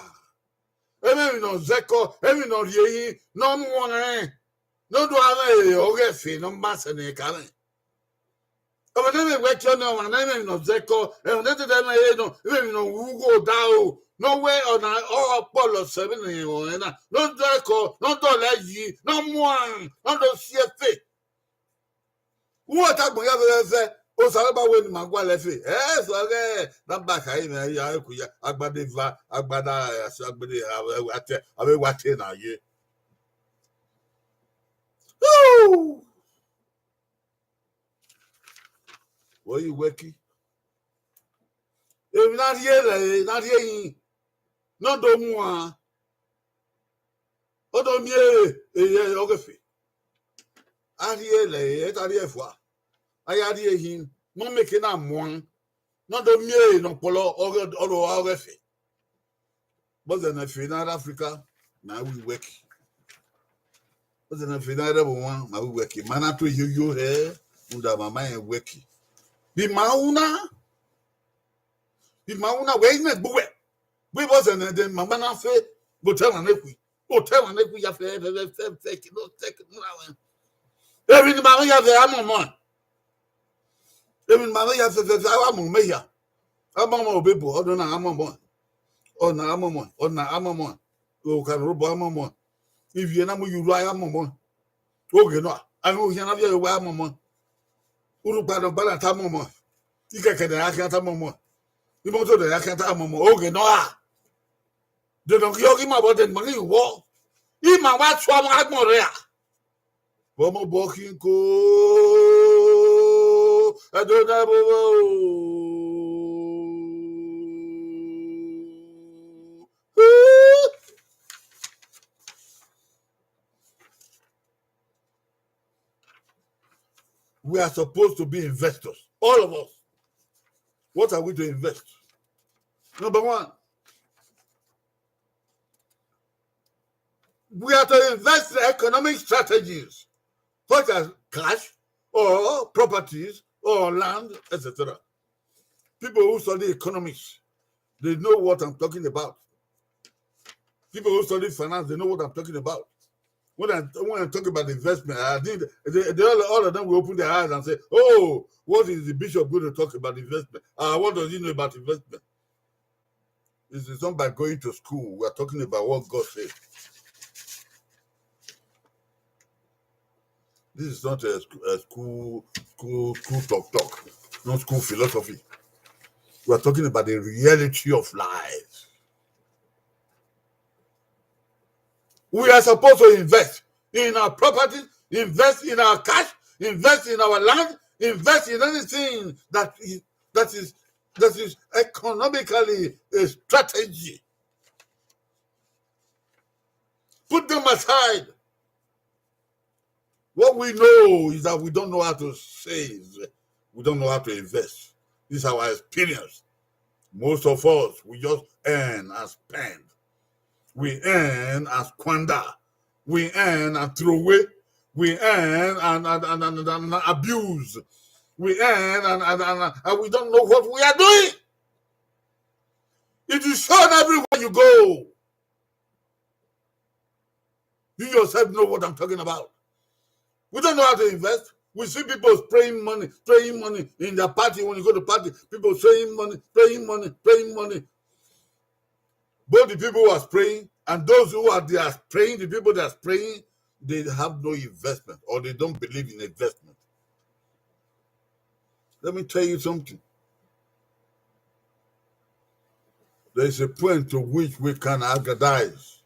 Emwi ne ọ zẹkọ, emwi ne ọ rhie hin, ne ọ muẹn, ne ọ do a mwẹ ọghẹfe ne ọ ma sẹ ne ka mwẹ. Ọmwa ne ẹmwẹ wẹ tie ọnii, ọmwa ne ẹmwẹ ne ọ zẹkọ, ẹmwẹ ne dede ẹmwẹ he nọ, emwi ne ọ ru ugho da o, ne ọ wẹ ọna ọ kpọlọ sẹ vbene ọ rẹn na, ne ọ dẹkọ, ne ọ dọlẹ yi, ne ọ muan, ne ọ do si ẹfe. Uwẹ ta agbọn ya vbe ẹzẹ, Osanobua wẹ ne ima gualọ ẹfe. Ẹ sẹ ọghẹ, na ba kha imẹ ya eku ya, agbada eva, agbada ẹse, agbada avbe wa te, avbe wa te na ye. Wẹ Iwẹki. Emwi na rhie lẹre, na rhie hin, ne ọ do muan, ọ do miẹn ere, ere ọghẹfe. A rhie lẹre, ẹ ta rhie fua. A ya rhie hin, ne ọ miẹn eke na muan, ne ọ do miẹn ere ne ọ kpọlọ ọghẹ, ọ ro ọghẹfe. Vbọzẹ ne fi na rre Africa, ma ru Iwẹki. Vbọzẹ ne fi na rre ẹvbo wan, ma ru Iwẹki. Ma na to eyoyo hẹ, rhunmwuda ma ma rẹn Iwẹki. Vbe ima ru na, vbe ima ru na, wẹ i mwẹ gbe uwẹ. Vbe vbọzẹ ne ẹdẹ ma ma na fe, vbe otọ ẹmwẹ ne khui. Otọ ẹmwẹ ne khui ya fẹ, fẹ, fẹ, fẹ, fẹ, kilo, fẹ, kilo ra wẹ. Emwi ne ima vbe ya fẹ, a mọmọ. Emwi ne ima vbe ya fẹ, fẹ, fẹ, a wa mọmọ ehia. A mọmọ obebo, ọ do na a mọmọ. Ọ na a mọmọ, ọ na a mọmọ. Okaro robọ a mọmọ. Ivie na mu ye urhu a ya mọmọ. Oghe nọ, a ghi ohian na viọ ye owa a mọmọ. Urhukpa nọ gbalata a mọmọ. Ikẹkẹ ne a khian ta mọmọ. Imoto ne a khian ta mọmọ. Oghe nọ a. De nọ ghi ọghe ima vbọ de ne ima ghi wọ. Ima wa sua mwẹ agbọn rẹ a. Vbe ọmọ obọ khin ko, ẹdẹ na vbe o. We are supposed to be investors, all of us. What are we to invest? Number one, we are to invest in economic strategies such as cash or properties or land, et cetera. People who study economics, they know what I'm talking about. People who study finance, they know what I'm talking about. When I, when I talk about investment, I think they, they all, all of them will open their eyes and say, "Oh, what is the bishop going to talk about investment? Uh, what does he know about investment?" This is not by going to school. We are talking about what God said. This is not a, sc- a school, school, school talk talk, not school philosophy. We are talking about the reality of life. We are supposed to invest in our property, invest in our cash, invest in our land, invest in anything that is that is that is economically a strategy. Put them aside. What we know is that we don't know how to save. We don't know how to invest. This is our experience. Most of us, we just earn and spend. We earn and squander. We earn and throw away. We earn and, and, and, and, and abuse. We earn and, and, and, and we don't know what we are doing. It is shown everywhere you go. You yourself know what I'm talking about. We don't know how to invest. We see people spraying money, spraying money in their party. When you go to party, people spraying money, spraying money, spraying money. Both the people who are spraying and those who are, they are spraying, the people that are spraying, they have no investment, or they don't believe in investment. Let me tell you something. There is a point to which we can aggrandize,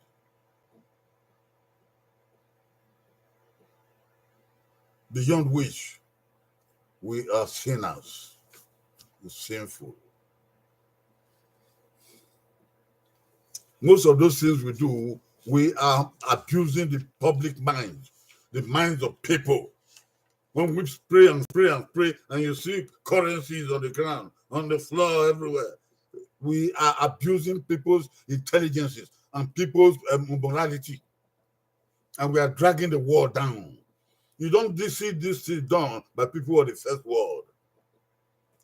beyond which we are sinners. It's sinful. Most of those things we do, we are abusing the public mind, the minds of people. When we spray and spray and spray, and you see currencies on the ground, on the floor, everywhere, we are abusing people's intelligences and people's, um, morality. And we are dragging the world down. You don't dis-, see this thing done by people of the first world.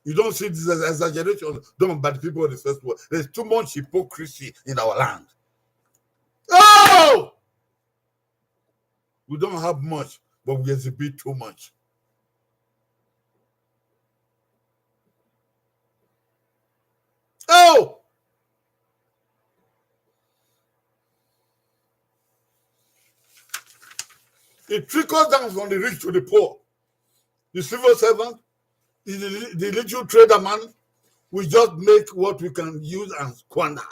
You don't see this as exaggeration done by the people of the first world. There's too much hypocrisy in our land. Oh! We don't have much, but we exhibit too much. Oh! It trickles down from the rich to the poor. The civil servant, the, the, the little trader man, we just make what we can use and squander.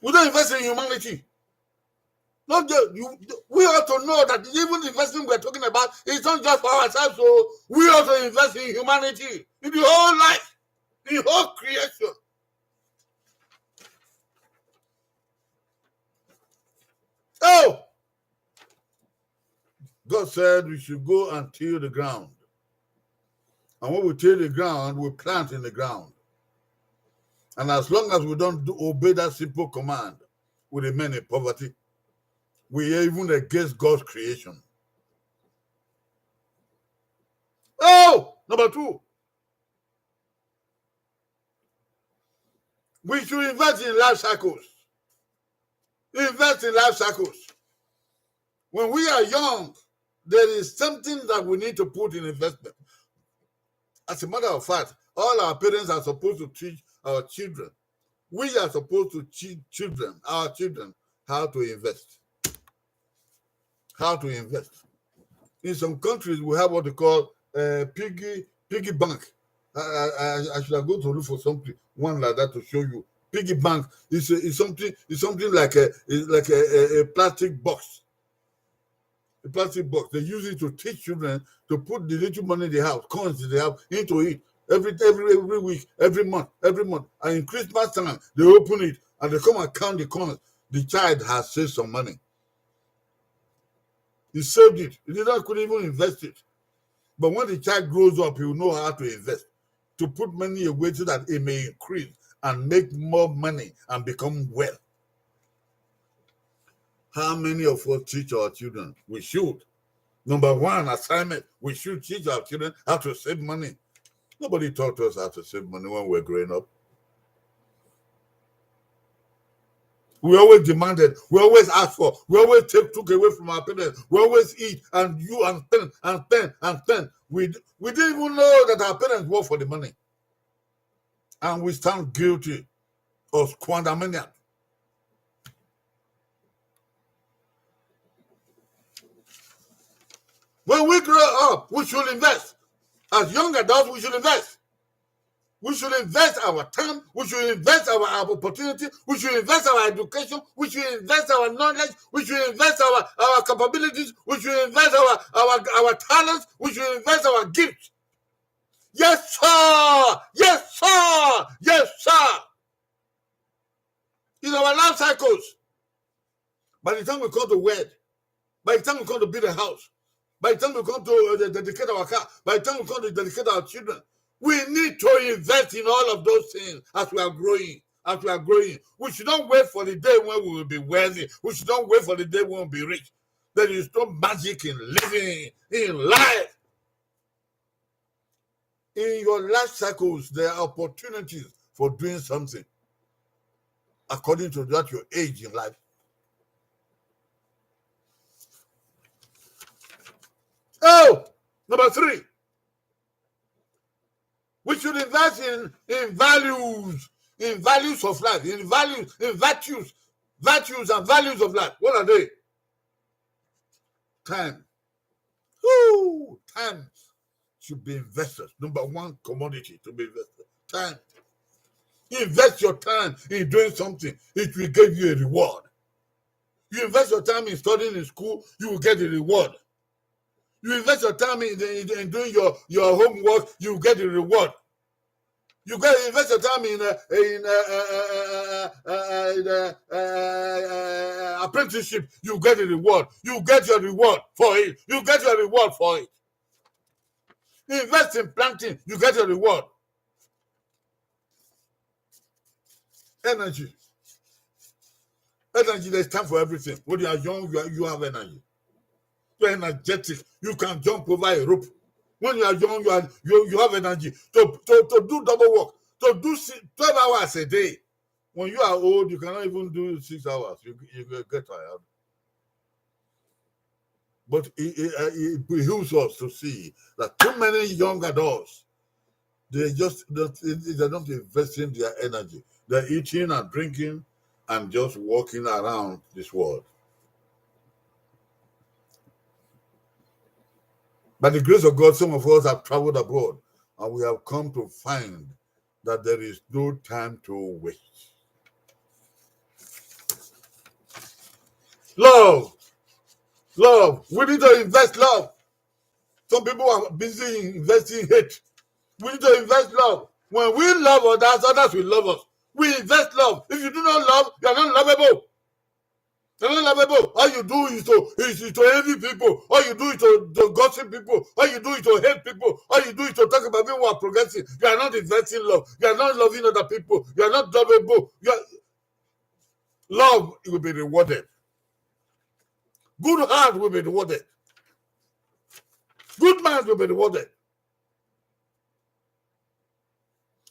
We don't invest in humanity. Not just, you, we ought to know that even the investment we're talking about is not just for ourselves. So we ought to invest in humanity, in the whole life, the whole creation. Oh! God said we should go and till the ground. And when we till the ground, we plant in the ground. And as long as we don't do, obey that simple command, we remain in poverty. We are even against God's creation. Oh, number two, we should invest in life cycles. Invest in life cycles. When we are young, there is something that we need to put in investment. As a matter of fact, all our parents are supposed to teach our children. We are supposed to teach children, our children, how to invest. How to invest. In some countries, we have what they call, uh, piggy, piggy bank. I, I, I, I should have gone to look for something, one like that to show you. Piggy bank is a, is something, is something like a, is like a, a, a plastic box. A plastic box. They use it to teach children to put the little money they have, coins they have, into it every, every, every week, every month, every month. And in Christmas time, they open it and they come and count the coins. The child has saved some money. He saved it. He did not, couldn't even invest it. But when the child grows up, he will know how to invest, to put money away so that it may increase and make more money and become wealth. How many of us teach our children? We should. Number one assignment, we should teach our children how to save money. Nobody taught us how to save money when we were growing up. We always demanded, we always asked for, we always take, took away from our parents, we always eat and you and spend and spend and spend. We, we didn't even know that our parents work for the money. And we stand guilty of squandermania. When we grow up, we should invest. As young adults, we should invest. We should invest our time. We should invest our, our opportunity. We should invest our education. We should invest our knowledge. We should invest our, our capabilities. We should invest our, our, our talents. We should invest our gifts. Yes, sir. Yes, sir. Yes, sir. In our life cycles, by the time we come to wed, by the time we come to build a house, by the time we come to, uh, dedicate our car, by the time we come to dedicate our children, we need to invest in all of those things as we are growing. As we are growing, we should not wait for the day when we will be wealthy. We should not wait for the day when we'll be rich. There is no magic in living, in life. In your life cycles, there are opportunities for doing something according to that your age in life. Oh, number three, we should invest in, in values, in values of life, in values, in virtues, virtues and values of life. What are they? Time. Ooh, time should be invested. Number one commodity to be invested. Time. Invest your time in doing something. It will give you a reward. You invest your time in studying in school, you will get a reward. You invest your time in, in, in doing your, your homework, you get a reward. You get invest your time in uh, in uh, uh, uh, uh, uh, uh, in, uh, uh, uh, apprenticeship, you get a reward. You get your reward for it. You get your reward for it. Invest in planting, you get your reward. Energy. Energy, there's time for everything. When you are young, you, are, you have energy. You're energetic. You can jump over a rope. When you are young, you are you, you have energy to, to, to do double work, to do si- twelve hours a day. When you are old, you cannot even do six hours. You, you get tired. But it, it, uh, it behooves us to see that too many young adults, they just don't, they're not investing their energy. They're eating and drinking and just walking around this world. By the grace of God, some of us have traveled abroad and we have come to find that there is no time to waste. Love. Love. We need to invest love. Some people are busy investing hate. We need to invest love. When we love others, others will love us. We invest love. If you do not love, you are not lovable. You're not lovable. All you do is to is, is to envy people. All you do is to, to gossip people. All you do is to hate people. All you do is to talk about people who are progressive. You are not investing love. You are not loving other people. You are not lovable. You are, love will be rewarded. Good heart will be rewarded. Good mind will be rewarded.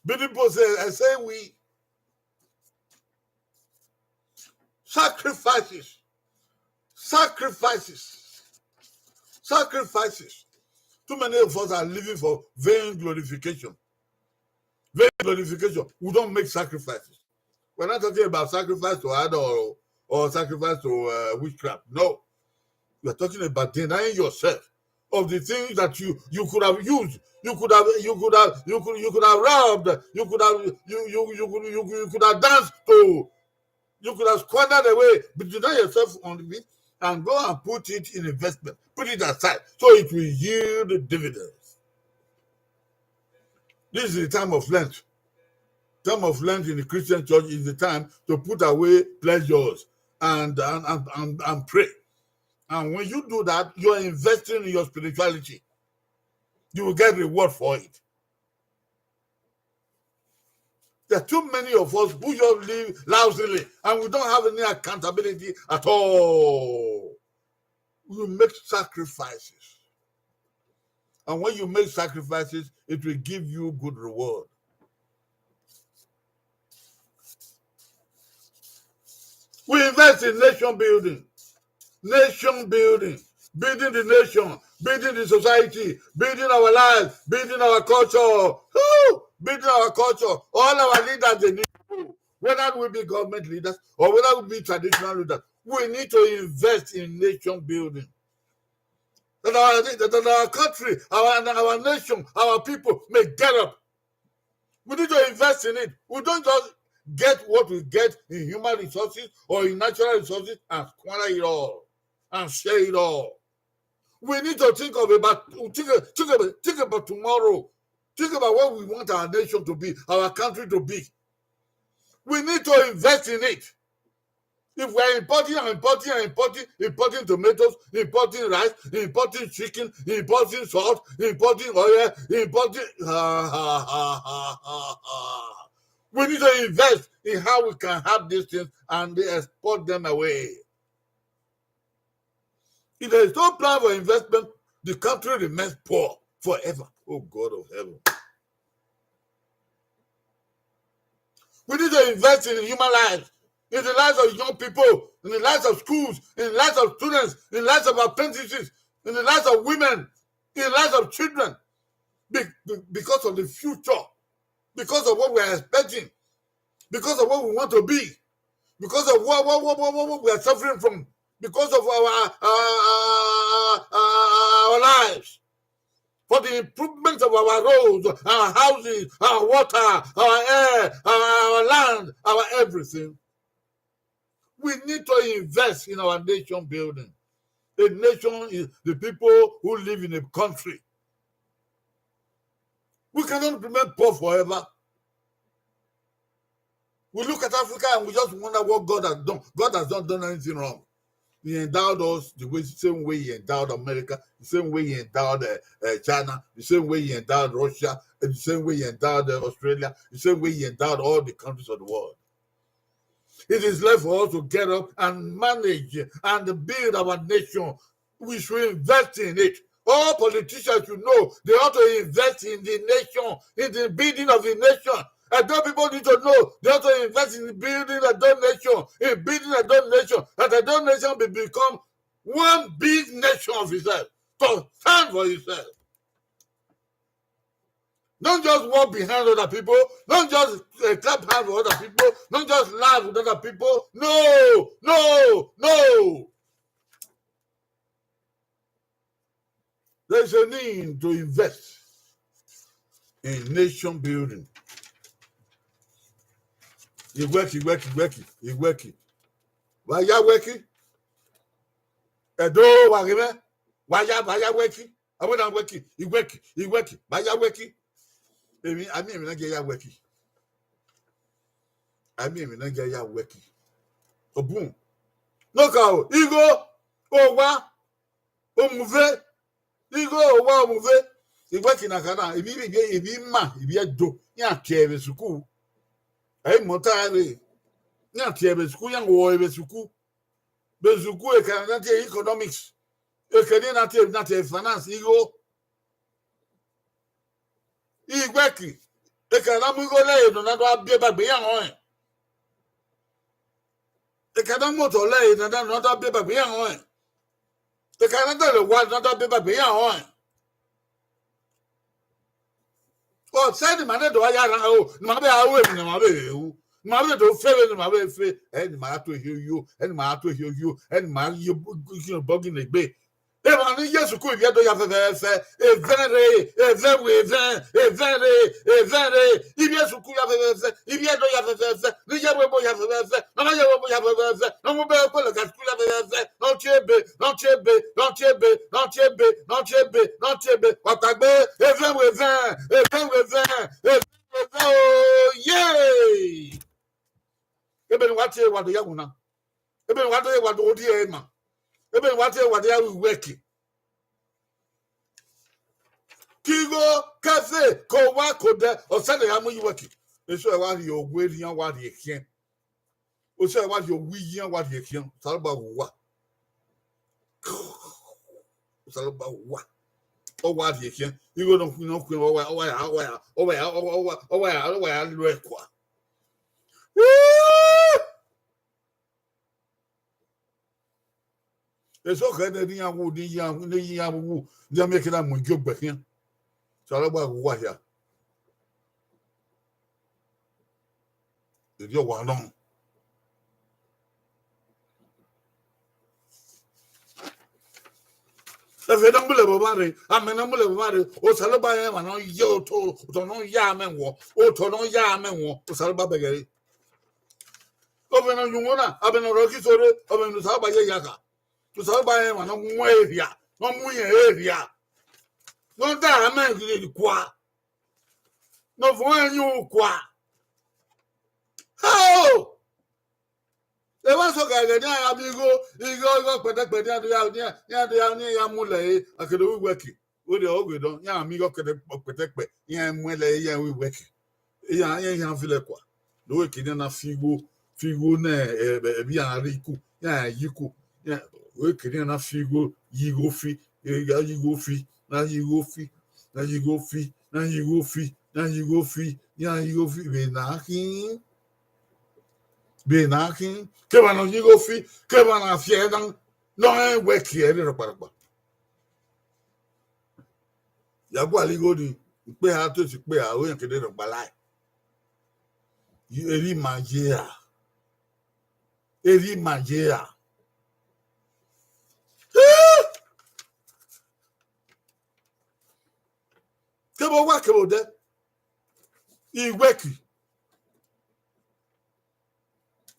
Big people say, I say we sacrifices, sacrifices, sacrifices. Too many of us are living for vain glorification. Vain glorification. We don't make sacrifices. We're not talking about sacrifice to idol or, or sacrifice to uh, witchcraft. No. We're talking about denying yourself of the things that you you could have used, you could have you could have you could you could have robbed, you could have you you you could you, you could have danced to, you could have squandered away, but deny yourself on it and go and put it in investment, put it aside, so it will yield dividends. This is the time of Lent. Time of Lent in the Christian church is the time to put away pleasures and and and, and, and pray. And when you do that, you're investing in your spirituality. You will get reward for it. There are too many of us who just live lousily and we don't have any accountability at all. We make sacrifices. And when you make sacrifices, it will give you good reward. We invest in nation building. Nation building. Building the nation. Building the society. Building our life. Building our culture. Woo! Building our culture. All our leaders, they need to, whether we be government leaders or whether we be traditional leaders, we need to invest in nation building. That our, that our country, our, our nation, our people may get up. We need to invest in it. We don't just get what we get in human resources or in natural resources and squander it all and share it all. We need to think of about think, think about think about tomorrow. Think about what we want our nation to be, our country to be. We need to invest in it. If we are importing and importing and importing, importing tomatoes, importing rice, importing chicken, importing salt, importing oil, importing, ha, ha, ha, ha, ha, ha. We need to invest in how we can have these things and export them away. If there is no plan for investment, the country remains poor forever. Oh God of heaven. We need to invest in human lives, in the lives of young people, in the lives of schools, in the lives of students, in the lives of apprentices, in the lives of women, in lives of children, be-, be-, because of the future, because of what we are expecting, because of what we want to be, because of what, what, what, what, what, what we are suffering from, because of our, our, our, our, our lives, for the improvement of our roads, our houses, our water, our air, our, our land, our everything. We need to invest in our nation building. A nation is the people who live in a country. We cannot remain poor forever. We look at Africa and we just wonder what God has done. God has not done anything wrong. He endowed us the way, same way he endowed America, the same way he endowed, uh, uh, China, the same way he endowed Russia, and the same way he endowed, uh, Australia, the same way he endowed all the countries of the world. It is left for us to get up and manage and build our nation. We should invest in it. All politicians should know they ought to invest in the nation, in the building of the nation. Edo people need to know they ought to invest in the building of the nation, in building of the nation, that the nation will become one big nation of itself, to stand for itself. Don't just walk behind other people. Don't just, uh, clap hands for other people. Don't just laugh with other people. No, no, no. There's a need to invest in nation building. Iwẹki, iwẹki, iwẹki, iwẹki. Vbe a ya wẹki? Edo, wa ghe mwẹ. Vbe a ya, vbe a ya wẹki? Avbe na wẹki, iwẹki, iwẹki, vbe a ya wẹki. Emwi, a miẹn emwi na gie ya wẹki. A miẹn emwi na gie ya wẹki. Obun. Nọka o, igho, owa, omuve, igho, owa, omuve. Iwẹki na kha na, ivbi, ivbi, ivbi ima, ivbi Ẹdo, iran tie vbe sukuu. Ẹ i mọ ta rre. Iran tie vbe sukuu, iran wọọ vbe sukuu. Vbe sukuu, ekẹn na tie economics. Ekẹn ni na tie, na tie finance, igho. Iwẹki, ekẹn na mu igho lẹre ne ọ na do biẹ ba egbe iran rẹn. Ekẹn na mu otọ lẹre ne ọ na do biẹ ba egbe iran rẹn. Ekẹn na dẹlẹ owa ne ọ na do biẹ ba egbe iran rẹn. Ọ sẹ ne ima na do ya rhan o, ne ima vbe a ru emwi ne ima vbe ru, ne ima vbe do fe vbene ima vbe fe, ẹ ne ima ra to ehiohio, ẹ ne ima ra to ehiohio, ẹ ne ima ye obọ gine egbe. Emwa ni ye sukuu ivbi Ẹdo ya fẹfẹfẹ, evẹn rre, evẹn vbe evẹn, evẹn rre, evẹn rre, ivbi sukuu ya fẹfẹfẹ, ivbi Ẹdo ya fẹfẹfẹ, ne iye ẹvbo ya fẹfẹfẹ, ne ọ ma ye ẹvbo ya fẹfẹfẹ, ne ọ mu ebe kpolo ga sukuu ya fẹfẹfẹ, ne ọ tie ebe, ne ọ tie ebe, ne ọ tie ebe, ne ọ tie ebe, ne ọ tie ebe, ne ọ tie ebe, wa tagbe, evẹn vbe evẹn, evẹn vbe evẹn, evẹn vbe evẹn, oye! Ebe ne wa tie, wa do ya wuna. Ebe ne wa do ye, wa do rhie ẹre ma. Ebe ne wa tie, wa do ya ru iwẹki. Ke igho, ke ẹfe, ke owa, ke odẹ, ọ sẹ ne ya mu ye iwẹki. Eso ẹre wa rhie owa erriọ, wa rhie khian. Eso ẹre wa rhie owa iyian, wa rhie khian. Osanobua ghe uwa. Osanobua ghe uwa. Ọ wa rhie khian. Igho ne ọ khuian, ọ khuian, ọ wa, ọ wa ya, ọ wa ya, ọ wa ya, ọ wa, ọ wa, ọ wa ya, ọ wa ya lo ẹkua. Eso khẹ nẹ ne iran wu, ne iran, ne iran wu, ne iran miẹn ke na mu igiọgbẹ khian. Osanobua ghe uwa hia. Erriọ wa nọ. Ẹfe na mu lẹ vbe ọmwa rre, amẹ na mu lẹ vbe ọmwa rre, Osanobua rẹn emwa ne ọ ye otọ, otọ ne ọ ya amẹ wọ, otọ ne ọ ya amẹ wọ, Osanobua bẹghe ẹre. Ọvbene ọ yunmwu na, ọvbene ọ rhọ ghi sẹ rre, ọvbene Osanobua ye ya kha. Osanobua rẹn emwa ne ọ mu ẹre rhia, ne ọ mu irẹn ẹre rhia, ne ọ da amẹ rhie kua, ne ọ vuọn ẹre yunmwu kua. Hao! Emwa sokẹrẹ ne iran ya miẹn igho, igho, igho kpẹdẹkpẹdẹ, iran do ya, iran, iran do ya, iran ya mu lẹ ẹre, a ke do ru iwẹki. Wẹ rhie ọghe dọ, iran miẹn igho kẹdẹ kpẹdẹkpẹ, iran mu lẹ ẹre, iran ru iwẹki. Iran, iran, iran vilẹ kua. Do wẹ ke iran na fi igho, fi igho ne, ẹ, ẹ, ẹvbi iran rre iku, iran ye iku. Iran, wẹ ke iran na fi igho, ye igho fi, ya ye igho fi, na ye igho fi, na ye igho fi, na ye igho fi, na ye igho fi, iran ye igho fi, vbe na khin. Vbe na khin, kevbe ne ọ ye igho fi, kevbe ne a fi ẹre na, ne ọ rẹn wẹ ke ẹre rhọkparhọkpa. Ya gualọ igho ni, ikpe ha to esi ikpe ha, oyan kede nọ gbalae. Erha ima ye ra. Erha ima ye ra. Kevbe owa kevbe odẹ, I work.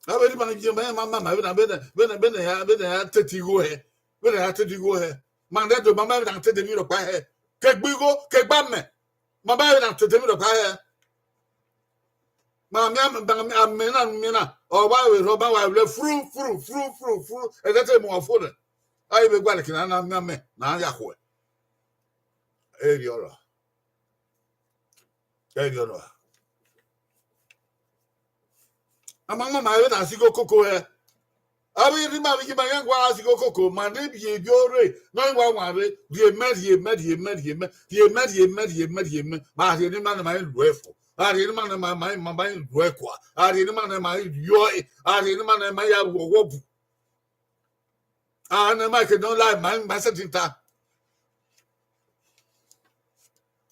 Avbe erha ima ni viọ ma, ma, ma, ma, vbene, vbene, vbene, vbene ya, vbene ya tete igho hẹ, vbene ya tete igho hẹ. Ma nẹ do ma, ma vbene tete emwi rhọkpa hẹ. Ke gbe igho, ke gbe amẹ. Ma ma vbene tete emwi rhọkpa hẹ. Ma miẹn amẹ, ma miẹn amẹ na, miẹn na. Ọ wa vbe rhọ, ma wa vbe fru, fru, fru, fru, fru. Ẹdẹ te mu ọfo nẹ. A i vbe gualọ ke na, na miẹn amẹ, na ya khuẹ. Erriọ ra. Ẹghẹ ọnọa. A ma ma ma vbene a si igho koko hẹ. Avbe erha ima vbe iye ima iran gua a si igho koko, ma ne vbiẹ ivbi ore ne ọ wa wan rre, rhie mẹ, rhie mẹ, rhie mẹ, rhie mẹ, rhie mẹ, rhie mẹ, rhie mẹ, rhie mẹ. Ma rhie ne ima ne ma i ru ẹfo. A rhie ne ima ne ma, ma, ma, ma i ru ẹkua. A rhie ne ima ne ma i ru ọe. A rhie ne ima ne ma ya ru ọghọbu. A ne ma ke nọ la ma, ma sẹtin ta.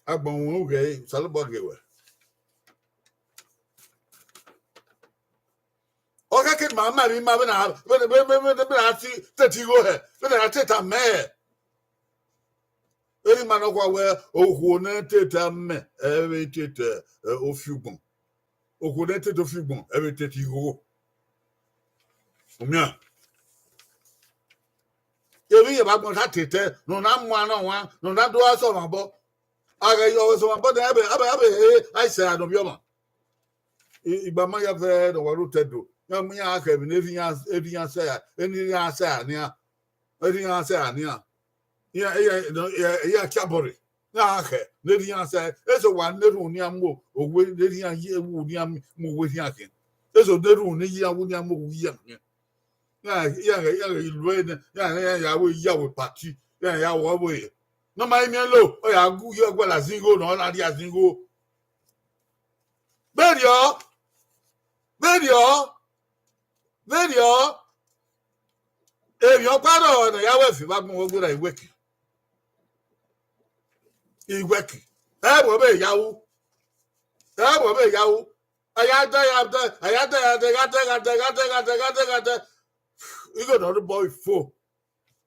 Agbọn wọn ghẹ, Osanobua ghẹ wẹ. Ọ khẹke ma ma vbe ima vbene a, vbene, vbene, vbene, vbene a si tete igho hẹ, vbene a tete amẹ hẹ. Erha ima nọkhua wẹ, okhuo ne tete amẹ, ẹ vbe tete, ẹ, ofiugbọn. Okhuo ne tete ofiugbọn, ẹ vbe tete igho. U miẹn? Emwi iyẹn vbe agbọn ta tete, ne ọ na mu anu ọmwa, ne ọ na do gha sẹ ọmwa obọ. A ghẹ ye ọvbokhan sẹ ọmwa obọ, a vbe, a vbe, a vbe he Aisaya ne ovbi ọmwa. I, igba ma ya vẹ ne ọ wa rre otọ Ẹdo, iran mu iran gha khẹ emwi ne erha iran, erha iran sẹ, eni iran sẹ nian, erha iran sẹ nian. Iran, iran, iran, iran kiabọ rre. Iran khẹ ne erha iran sẹ, eso wa ne erhunmwu ne iran mu owe ne erha iran ye wu ne iran mu owe erha iran khian. Eso ne erhunmwu ne iran wu ne iran mu owe iran khian. Iran, iran, iran ghi lu ẹre nẹ, iran, iran ya vbe ya vbe party, iran ya vbe ọvbehe. Ne ọ ma i miẹn lo, ọ ya gu ye ọguẹla zin igho, ne ọ na rhie azin igho. Vberriọ, vberriọ, vberriọ, emwi ọkpa rrọọ ne ọ ya wẹ fi vbe agbọn wẹ gberra I work. I work. Ẹ vbe ọ vbe ya ru. Ẹ vbe ọ vbe ya ru. A ya dẹ, ya dẹ, a ya dẹ, ya dẹ, gha dẹ, gha dẹ, gha dẹ, gha dẹ, gha dẹ, gha dẹ. Igho ne ọ rre obọ ifo.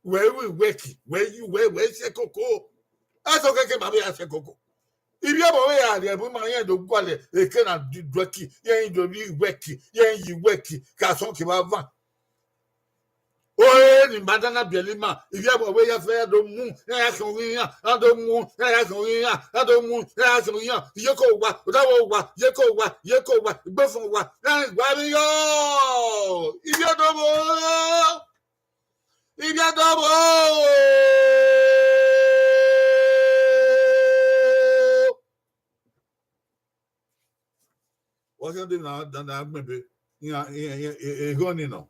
Wẹ ru I work, wẹ yu, wẹ, wẹ sẹ koko. Ẹsẹ okeke ma vbe ya sẹ koko. Ivbi ọmọ vbe ya rhie ẹvbo ima, iran do gualọ eke na du ẹki, iran do rhie I work, iran ye I work, ke asọn kevbe avan. Ore ni ma da na biẹlẹ ima, ivbi ẹvbo vbe ya fẹ ya do mu, iran ya khian oghi iran, iran do mu, iran ya khian oghi iran, iran do mu, iran ya khian oghi iran. Iyeke owa, odaro owa, iyeke owa, iyeke owa, igbefọn owa, iran gua vbe yọ. Ivbi ọdọ vbo, ivbi ọdọ vbo. Wa khian de na, na, na gbẹn ebe, iran, iran, iran, e-, eghan ni nọ.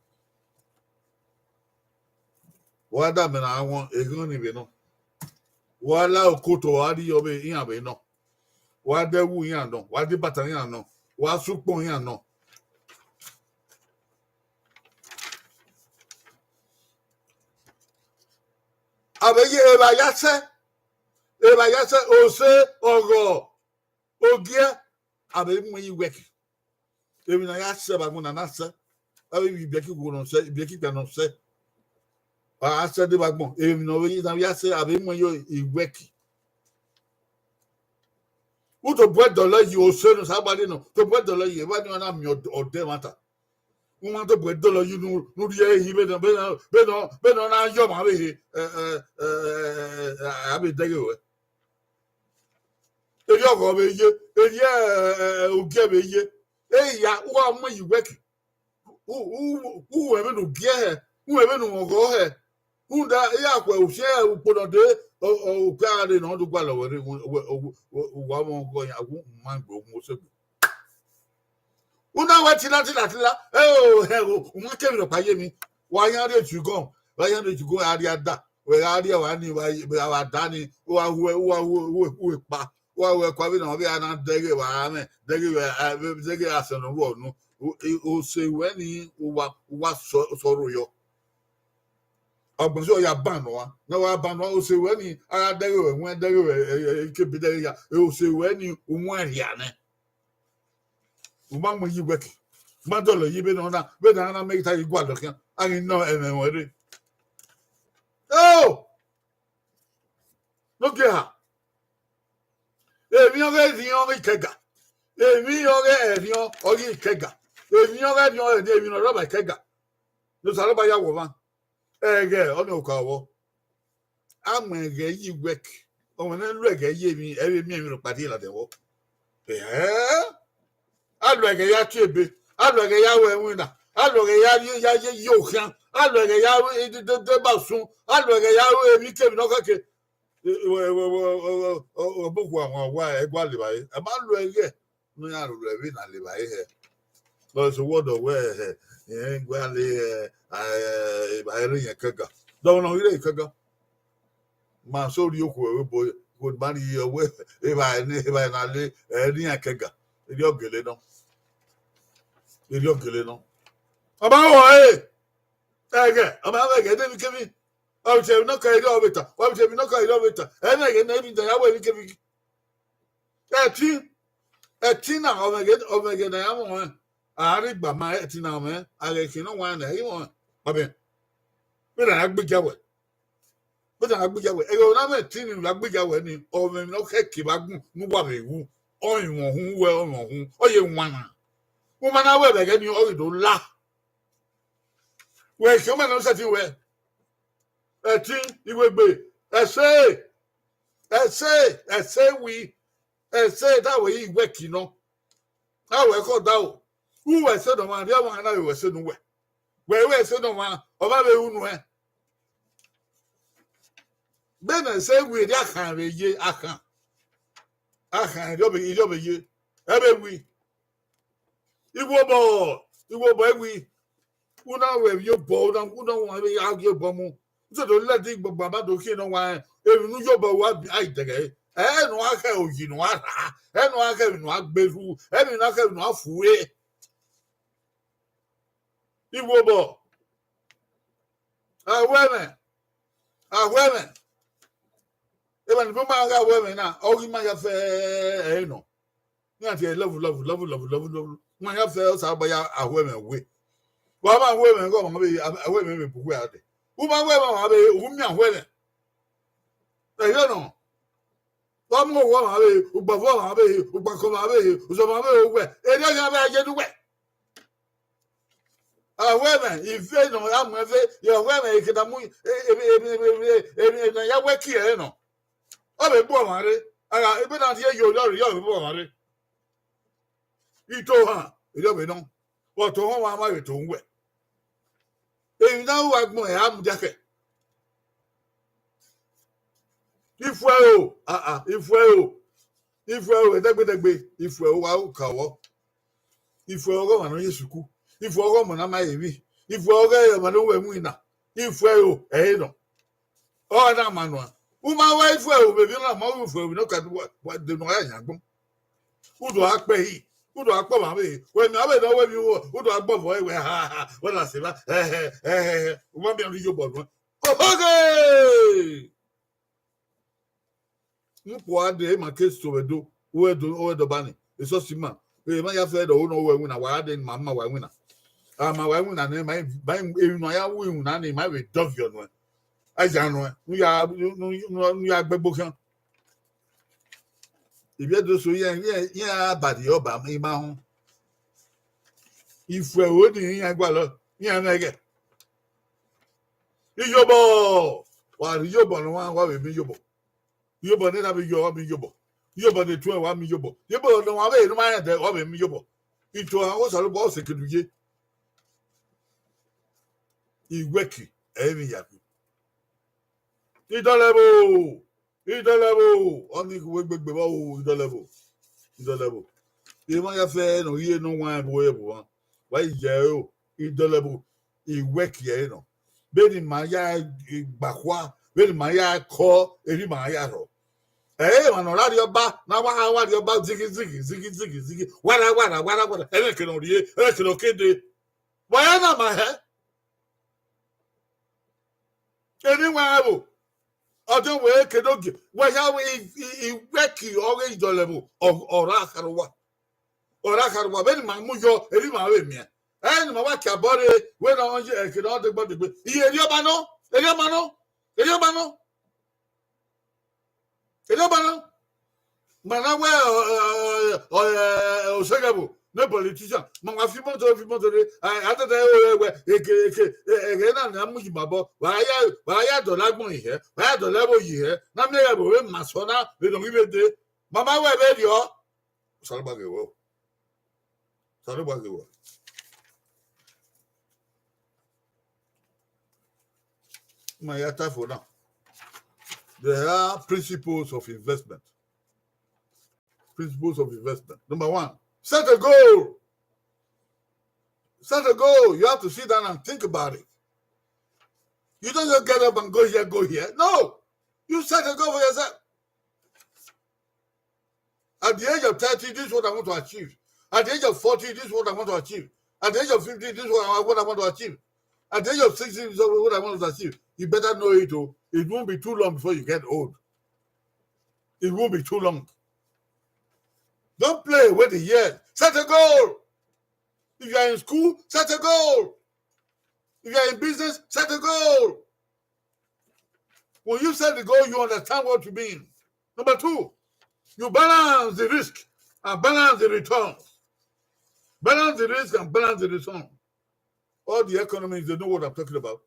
Wa da mẹ na wọn, eghan ni vbe nọ. Wa la okoto, wa rhie ọvbe iran vbe nọ. Wa de ẹwu iran nọ, wa de ibata iran nọ, wa sẹ ukpọn iran nọ. A vbe ye evba ya sẹ, evba ya sẹ, ose, ọghọ, ogiẹ, a vbe mu ẹre ye I work. Emwi ne a ya sẹ vbe agbọn na, na sẹ. A vbe ibiẹki gho ne ọ sẹ, ibiẹki ikpia ne ọ sẹ. A sẹ dee vbe agbọn, emwi ne ọ vbe ye, ne a ya sẹ, a vbe mu ẹre ye I work. U tobọ ẹdọlọ yi ose ne Osanobua rhie nọ, tobọ ẹdọlọ yi, evba ni ọ na miẹn ọdẹ, ọdẹ ẹmwata. U ma tobọ ẹdọlọ yi ne u, ne u rhie ẹre hin vbene, vbene, vbene, vbene ọ na yọ ọmwa vbe ehe, ẹ, ẹ, ẹ, ẹ, ẹ, a vbe dẹghe ruẹ. Erriọ ọghọ vbe ye, erriọ, ẹ, ẹ, ẹ, ogiẹ vbe ye. Eya, u gha mu ẹre ye I work. U, u, u ru ẹmwẹ ne u giẹ hẹ, u ru ẹmwẹ ne u mwẹ ọghọ hẹ. Rhunmwuda, iran khuẹ ufiẹn ukpo nọ dee, ọ, ọ, okpia gha rre ne ọ do gualọ wẹ rre, wẹ, wẹ, wẹ, wẹ, wa mwẹ ọghọ yan, u ma gbe, u mu osegbe. U na wẹ tila, tila, tila, ẹ o, ẹ o, u ma kevbe rhọkpa ye emwi. Wa yan rrie Chugon, wa yan rrie Chugon, a rrie ada, wẹ gha rrie wa ni, wa, wa da ni, wa hu, wa hu, hu, hu ekpa. Wa wẹ kua vbe na, ọ vbe a na dẹghe vbe amẹ, dẹghe vbe, a, vbe, dẹghe asọn ne ọ rhuọ unu. U, e, ose wẹ ni, u wa, u wa sọ, sọ rro yọ. Ọgbẹn so ya ban nọ a, ne wa ban nọ a, ose ruẹ ni, a gha dẹghe ruẹ, wẹn dẹghe ruẹ, eke ebe dẹghe ya, ose ruẹ ni, u muẹn rhia nẹ. U ma mu yi wẹki, u ma dọlọ yi vbene ọ na, vbene a na mẹ ta yi gualọ khian, a ghi nọ ẹmwẹ ruẹ rre. Oh! Nogie ha. Emwi ọghe erriọn ọghe Ikẹga. Emwi ọghe erriọn ọghe Ikẹga. Emwi ọghe erriọn ọghe emwi ne ọ rre ọba Ikẹga. Ne Osanobua ya wọ ọmwa. Ẹghẹ ọnii ọka vbọ. A mu ẹghẹ yi wẹki. Ọmwa ne lu ẹghẹ yi emwi, ẹ vbe miẹn emwi rhọkpa rhie ladian vbọ. Ẹhẹn. A lu ẹghẹ ya tie ebe, a lu ẹghẹ ya ru ẹwinna, a lu ẹghẹ ya ye, ya ye, ye okhian, a lu ẹghẹ ya ru de, de, de ba usun, a lu ẹghẹ ya ru emwi kemwi ne ọ khẹke. Ọbokhuo àwọn wa ẹgualọ evbare, a ma lu ẹghẹ ne iran roro ẹvbe na levbare hẹ. Ọsẹ word wẹ hẹ, irẹn gualọ hẹ, evbare rre irẹn kẹga. Dọmwẹ ne ọ ghi rre kẹga. Ma so rhie okhuo ẹvbo ebo, ma rhie ọvbo evbare ne, evbare na le, ẹ rre iran kẹga. Erriọ gele nọ. Erriọ gele nọ. Ọ ma rẹn ọre. Ẹghẹ, ọ ma rẹn ẹghẹ ne emwi kemwi. Ọ vbe tie emwi ne ọ ka erriọ vbe ta, ọ vbe tie emwi ne ọ ka erriọ vbe ta. Ẹ i mwẹ ẹghẹ ne emwi ne a ya wẹ emwi kemwi. Ẹtin, ẹtin na, ọ mwẹ ẹghẹ, ọ mwẹ ẹghẹ ne a ya mwẹ ọnrẹn. A rre igba ma ẹtin na mwẹ, a ghẹ khian ne ọ wa rẹn ne a i mwẹ ọnrẹn. Ọ bẹn. Vbene a ya gbegia wẹ. Vbene a ya gbegia wẹ. Ẹghẹ ne a mwẹ ẹtin ni, a gbegia wẹ ni, ọ mwẹ emwi ne ọ khẹke vbe agbọn ne uwa vbe ru. Ọ i mwẹ uhunmwu wẹ, ọ i mwẹ uhunmwu, ọ ye wan na. U ma na wẹ vbe ẹghẹ ni, ọ ghi do la. Wẹ khian ma ne u sẹtin wẹ. Ẹtin, iwegbe, ẹse, ẹse, ẹse wi, ẹse da wẹ i wẹki nọ. A wẹ khọ daro, u wẹ ẹse ne ọmwa, rhie ọmwa na vbe wẹ ẹse ne uwẹ. Wẹ i wẹ ẹse ne ọmwa, ọ ma vbe ru nuẹn. Vbene ẹse wi, erriọ akhan vbe ye akhan. Akhan, erriọ vbe, erriọ vbe ye. Ẹ vbe wi. Iwobọ, iwobọ ẹ wi. U na ru emwi obọ, u na, u na wan vbe ya gie obọ mu. U te do lẹdẹ igbagba ma do khian ne ọ wan, emwi ne u ye obọ ru a, a i dẹghẹ. Ẹ ne u gha khẹ oyi ne u gha rha, ẹ ne u gha khẹ emwi ne u gha gbe ru, ẹ ne u gha khẹ emwi ne u gha fue. Iwobọ. Ahuẹmwẹ. Ahuẹmwẹ. Emwa ni ma gha ahuẹmwẹ na, ọ ghi ma ya fẹ ẹre nọ. Iran tie love, love, love, love, love, love. Ma ya fẹ Osanobua ya ahuẹmwẹ we. Wa ma ahuẹmwẹ ghe ọmwa vbe, ahuẹmwẹ vbe bu uwẹ a dẹ. U ma ahuẹmwẹ ọmwa vbe, u miẹn ahuẹmwẹ. Ẹ i re nọ. Wa mu owa ọmwa vbe, ugbavọ ọmwa vbe, ugbakọ ọmwa vbe, uzọmwa vbe owẹ. Erriọ khian vbe a ye ne uwẹ. Ahuẹmwẹ, ive ne ọ ra mu ẹve, ye ahuẹmwẹ, e ke da mu, e, e, emwi ne a ya wẹ kie ẹre nọ. Ọ vbe gbe ọmwa rre, a gha, ebe na rhie ye orhiọrre, ọ vbe gbe ọmwa rre. Itohan, erriọ vbe nọ, ọtẹn ọmwa ma vbe to uwẹ. Emwi ne a ru agbọn, ẹ a mudia khẹ. Ifuẹro, ah, ah, ifuẹro, ifuẹro, ẹdẹgbẹdẹgbe, ifuẹro wa ru ka vbọ. Ifuẹro ọghe ọmwa ne ọ ye suku, ifuẹro ọghe ọmwa ne a ma re emwi, ifuẹro ọghe ọmwa ne ọ wẹ iwinna, ifuẹro ẹre nọ. Ọ na ma nuẹn. U ma wẹ ifuẹro vbe emwi na, ma ru ifuẹro vbe ne ọ ka wa, wa de ne ọ ya yan agbọn. U do gha kpe yi, u do gha kpe ọmwa vbe, wẹ miẹn avbe ne ọ wẹ emwi, u do gha gbọvọ ẹre wẹ, ha, ha, wẹ na sẹ evba, ẹhẹ, ẹhẹ, ẹhẹ, u ma miẹn ne iyobọ nuẹn. Ohoghe! Ukpo a de, ma ke so vbe do, u wẹ do, u wẹ do ba ni, esọsi ma, emwa ya fẹ do, u nọ wẹ iwinna, wa de ma ma wa iwinna. A ma wa iwinna nẹ, ma, ma, emwi ne a ya ru iwinna ni, ma vbe dọviọ nuẹn. A ya nuẹn, u ya, u, u, u, u ya gbe ẹgbo khian. Ivbi Ẹdo so, iran, iran, iran a ba rhie ọba, ima họn. Ifuẹro ni iran gualọ, iran mwẹ ẹghẹ. Iyobọ, wa rhie iyobọ ne ọmwa, wa vbe miẹn iyobọ. Iyobọ ne na vbe yo, wa miẹn iyobọ. Iyobọ ne tuẹn, wa miẹn iyobọ. Iyobọ ne ọmwa vbe ne ma rẹn dẹ, wa vbe miẹn iyobọ. Itohan Osanobua ọ sẹ kene u ye. Iwẹki, ẹ i vbe ya khin. Idọlẹvbo, idọlẹvbo, ọnii wẹ gbegbe vbọ o, idọlẹvbo, idọlẹvbo. Emwa ya fẹ ne ọ rhie ne ọ wan ẹvbo ẹvbo mwa. Wa i ye ẹre o, idọlẹvbo, iwẹki ẹre nọ. Vbene ima ya gba khua, vbene ima ya kọ, erha ima ya rhọ. Ẹ i re emwa ne ọ ra rhie ọba, ne a wa, a wa rhie ọba zighi, zighi, zighi, zighi, zighi, wara, wara, wara, wara, ẹnrẹn kene ọ rhie, ẹnrẹn kene ọ ke dee. Vbe ọ ya na ma hẹ? Eni wa ẹvbo, ọdọn wẹ ke do gie, wẹ ya wẹ i, i, i wẹ ki ọghe idọlẹvbo, ọ, ọ ra khare uwa. Ọ ra khare uwa, vbene ima mu yọ, eni ima vbe miẹn. Ẹ ne ima wa kie abọ rre, wẹ ne ọ ye ẹke ne ọ degbe degbe. Iye, erriọ ọba nọ, erriọ ọba nọ, erriọ ọba nọ. Erriọ ọba nọ. Ma na wẹ, ọ, ọ, ọ, ọ, ẹ, Oseghẹvbo ne politician, ma wa fi imoto, fi imoto rre, a, a tata ẹre wẹ, eke, eke, ẹ, ẹghẹ na ne a mu yi ma bọ, wa ya, wa ya dọlọ agbọn yi hẹ, wa ya dọlọ ẹvbo yi hẹ, na miẹn ẹghẹ vbe ma sọ na, vbe nọ ghi vbe dee, ma ma wẹ vberriọ. Osanobua ghe wẹ o. Osanobua ghe wẹ. Ma ya ta fo now. There are principles of investment. Principles of investment. Number one, set a goal. Set a goal. You have to sit down and think about it. You don't just get up and go here, go here. No. You set a goal for yourself. At the age of thirty, this is what I want to achieve. At the age of forty, this is what I want to achieve. At the age of fifty, this is what I, what I want to achieve. At the age of sixty, this is what I want to achieve. You better know it, oh. It won't be too long before you get old. It won't be too long. Don't play with the years. Set a goal. If you are in school, set a goal. If you are in business, set a goal. When you set the goal, you understand what you mean. Number two, you balance the risk and balance the return. Balance the risk and balance the return. All the economists, they know what I'm talking about.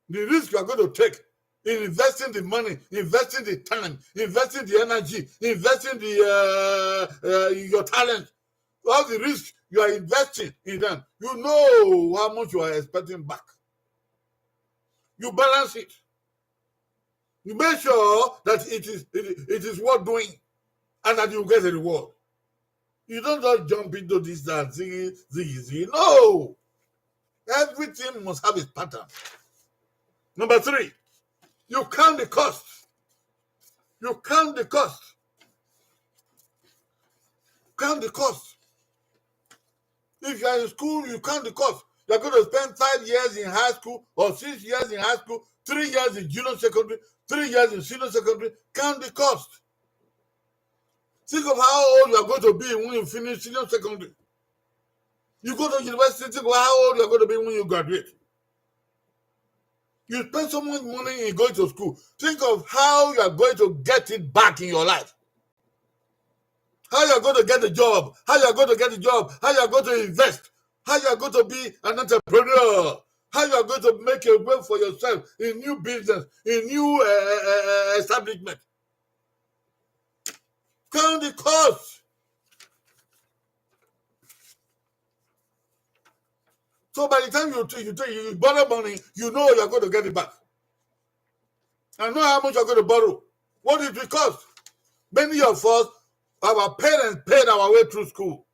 The risk you are going to take in investing the money, investing the time, investing the energy, investing the, uh, uh, your talent, all the risk you are investing in them, you know how much you are expecting back. You balance it. You make sure that it is, it, it is worth doing and that you get a reward. You don't just jump into this and ziggy, ziggy, ziggy. No! Everything must have its pattern. Number three, you count the cost. You count the cost. Count the cost. If you are in school, you count the cost. You are going to spend five years in high school or six years in high school, three years in junior secondary, three years in senior secondary. Count the cost. Think of how old you are going to be when you finish senior secondary. You go to university, think of how old you are going to be when you graduate. You spend so much money in going to school. Think of how you are going to get it back in your life. How you are going to get a job, how you are going to get a job, how you are going to invest, how you are going to be an entrepreneur, how you are going to make a way for yourself in new business, in new, uh, uh, uh, establishment. Count the cost. So by the time you, you, you borrow money, you know you are going to get it back. And know how much you are going to borrow. What it will cost. Many of us, our parents paid our way through school.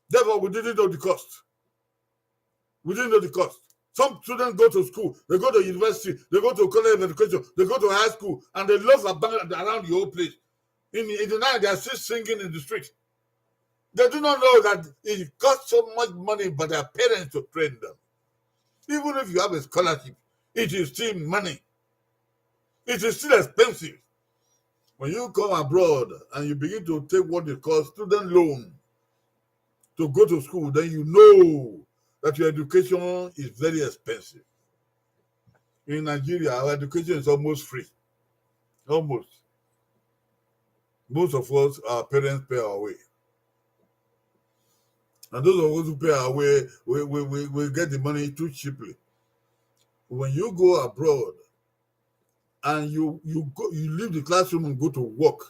Therefore, we didn't know the cost. We didn't know the cost. Some students go to school, they go to university, they go to college of education, they go to high school, and they love about, around the whole place. In, in the night, they are still singing in the street. They do not know that it costs so much money for their parents to train them. Even if you have a scholarship, it is still money. It is still expensive. When you come abroad and you begin to take what they call student loan to go to school, then you know that your education is very expensive. In Nigeria, our education is almost free. Almost. Most of us, our parents pay our way. And those of us who pay our way, we, we, we, we get the money too cheaply. When you go abroad and you, you go, you leave the classroom and go to work,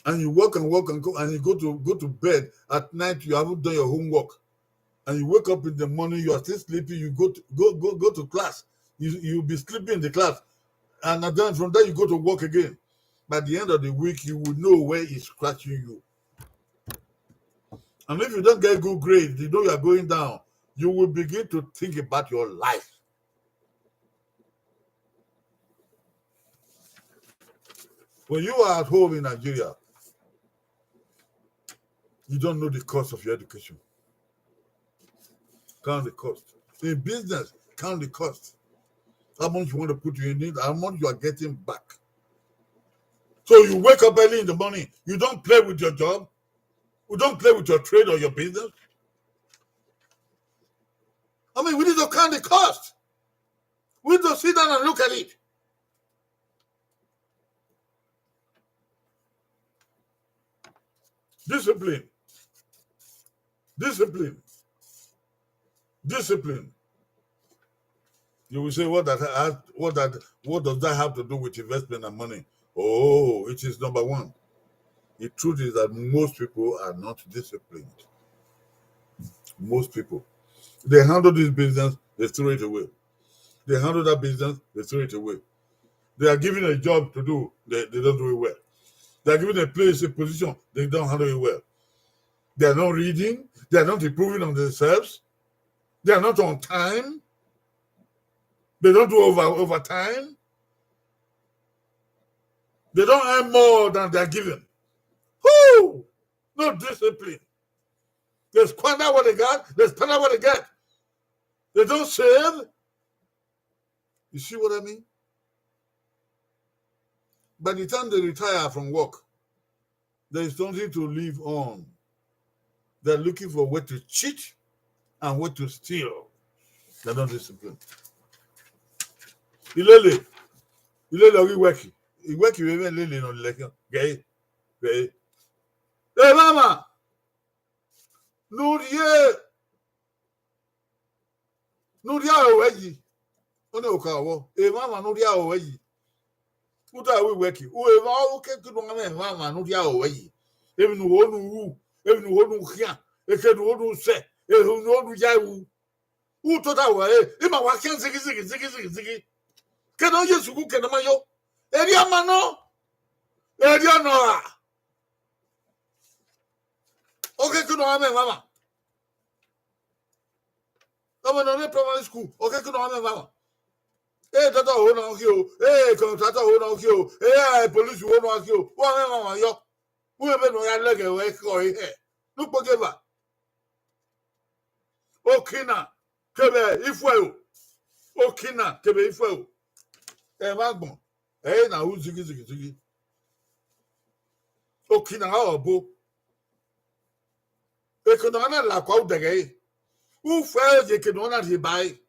and you work and work and go, and you go to, go to bed at night, you haven't done your homework, and you wake up in the morning, you are still sleeping, you go to, go, go, go to class, you, you'll be sleeping in the class, and then from there you go to work again. By the end of the week, you will know where it's scratching you. And if you don't get good grades, you know you are going down, you will begin to think about your life. When you are at home in Nigeria, you don't know the cost of your education. Count the cost. In business, count the cost. How much you want to put in it, how much you are getting back. So you wake up early in the morning, you don't play with your job, you don't play with your trade or your business. I mean, we need to count the cost. We need to sit down and look at it. Discipline. Discipline. Discipline. You will say, what that has, what that, what does that have to do with investment and money? Oh, it is number one. The truth is that most people are not disciplined. Most people, they handle this business, they throw it away. They handle that business, they throw it away. They are given a job to do, they, they don't do it well. They are given a place, a position, they don't handle it well. They are not reading, they are not improving on themselves, they are not on time, they don't do over overtime, they don't earn more than they are given. Who? No discipline. They squander what they got, they spend what they get. They don't save. You see what I mean? By the time they retire from work, there is nothing to live on. They're looking for where to cheat and where to steal. They're not disciplined. Ilele, ilele ọghe iwẹki, iwẹki vbe mwẹ ilele nọ lẹkẹ gẹe, gẹe. Emwamwa ne u rhie ne u rhie aro ruẹ yi, ọnii okaro vbọ, emwamwa ne u rhie aro ruẹ yi. U da ru iwẹki, u emwa, u ke ghi nuẹn mwẹ emwamwa ne u rhie aro ruẹ yi. Emwi ne u ho ne u ru, emwi ne u ho ne u khian, ehe ne u ho ne u sẹ, ehe ne u ho ne u ya ru. U tota wẹ, ima wa khian zighi, zighi, zighi, zighi, zighi. Ke ne ọ ye sukuu, ke ne ọ ma yo. Erriọ ma nọ, erriọ nọ ra. Ọ ke ke nọ mwẹ emwamwa. Ọmọ ne ọ rre primary school, ọ ke ke nọ mwẹ emwamwa. E doctor ho ne ọ khian o, e contractor ho ne ọ khian o, e police ho ne ọ khian o, wa mwẹ emwamwa yọ. U mwẹ vbene ọ ya lẹghẹ ruẹ khọ ehẹ ne ukpogieva. Okina kevbe ifuẹro, okina kevbe ifuẹro, ẹmwẹ agbọn, ẹ i re ne a ru zighi zighi zighi. Okina gha re ọbo. Eke ne ọ na la kua, u dẹghe ẹre. U fẹ ye eke ne ọ na rhie ba ẹre.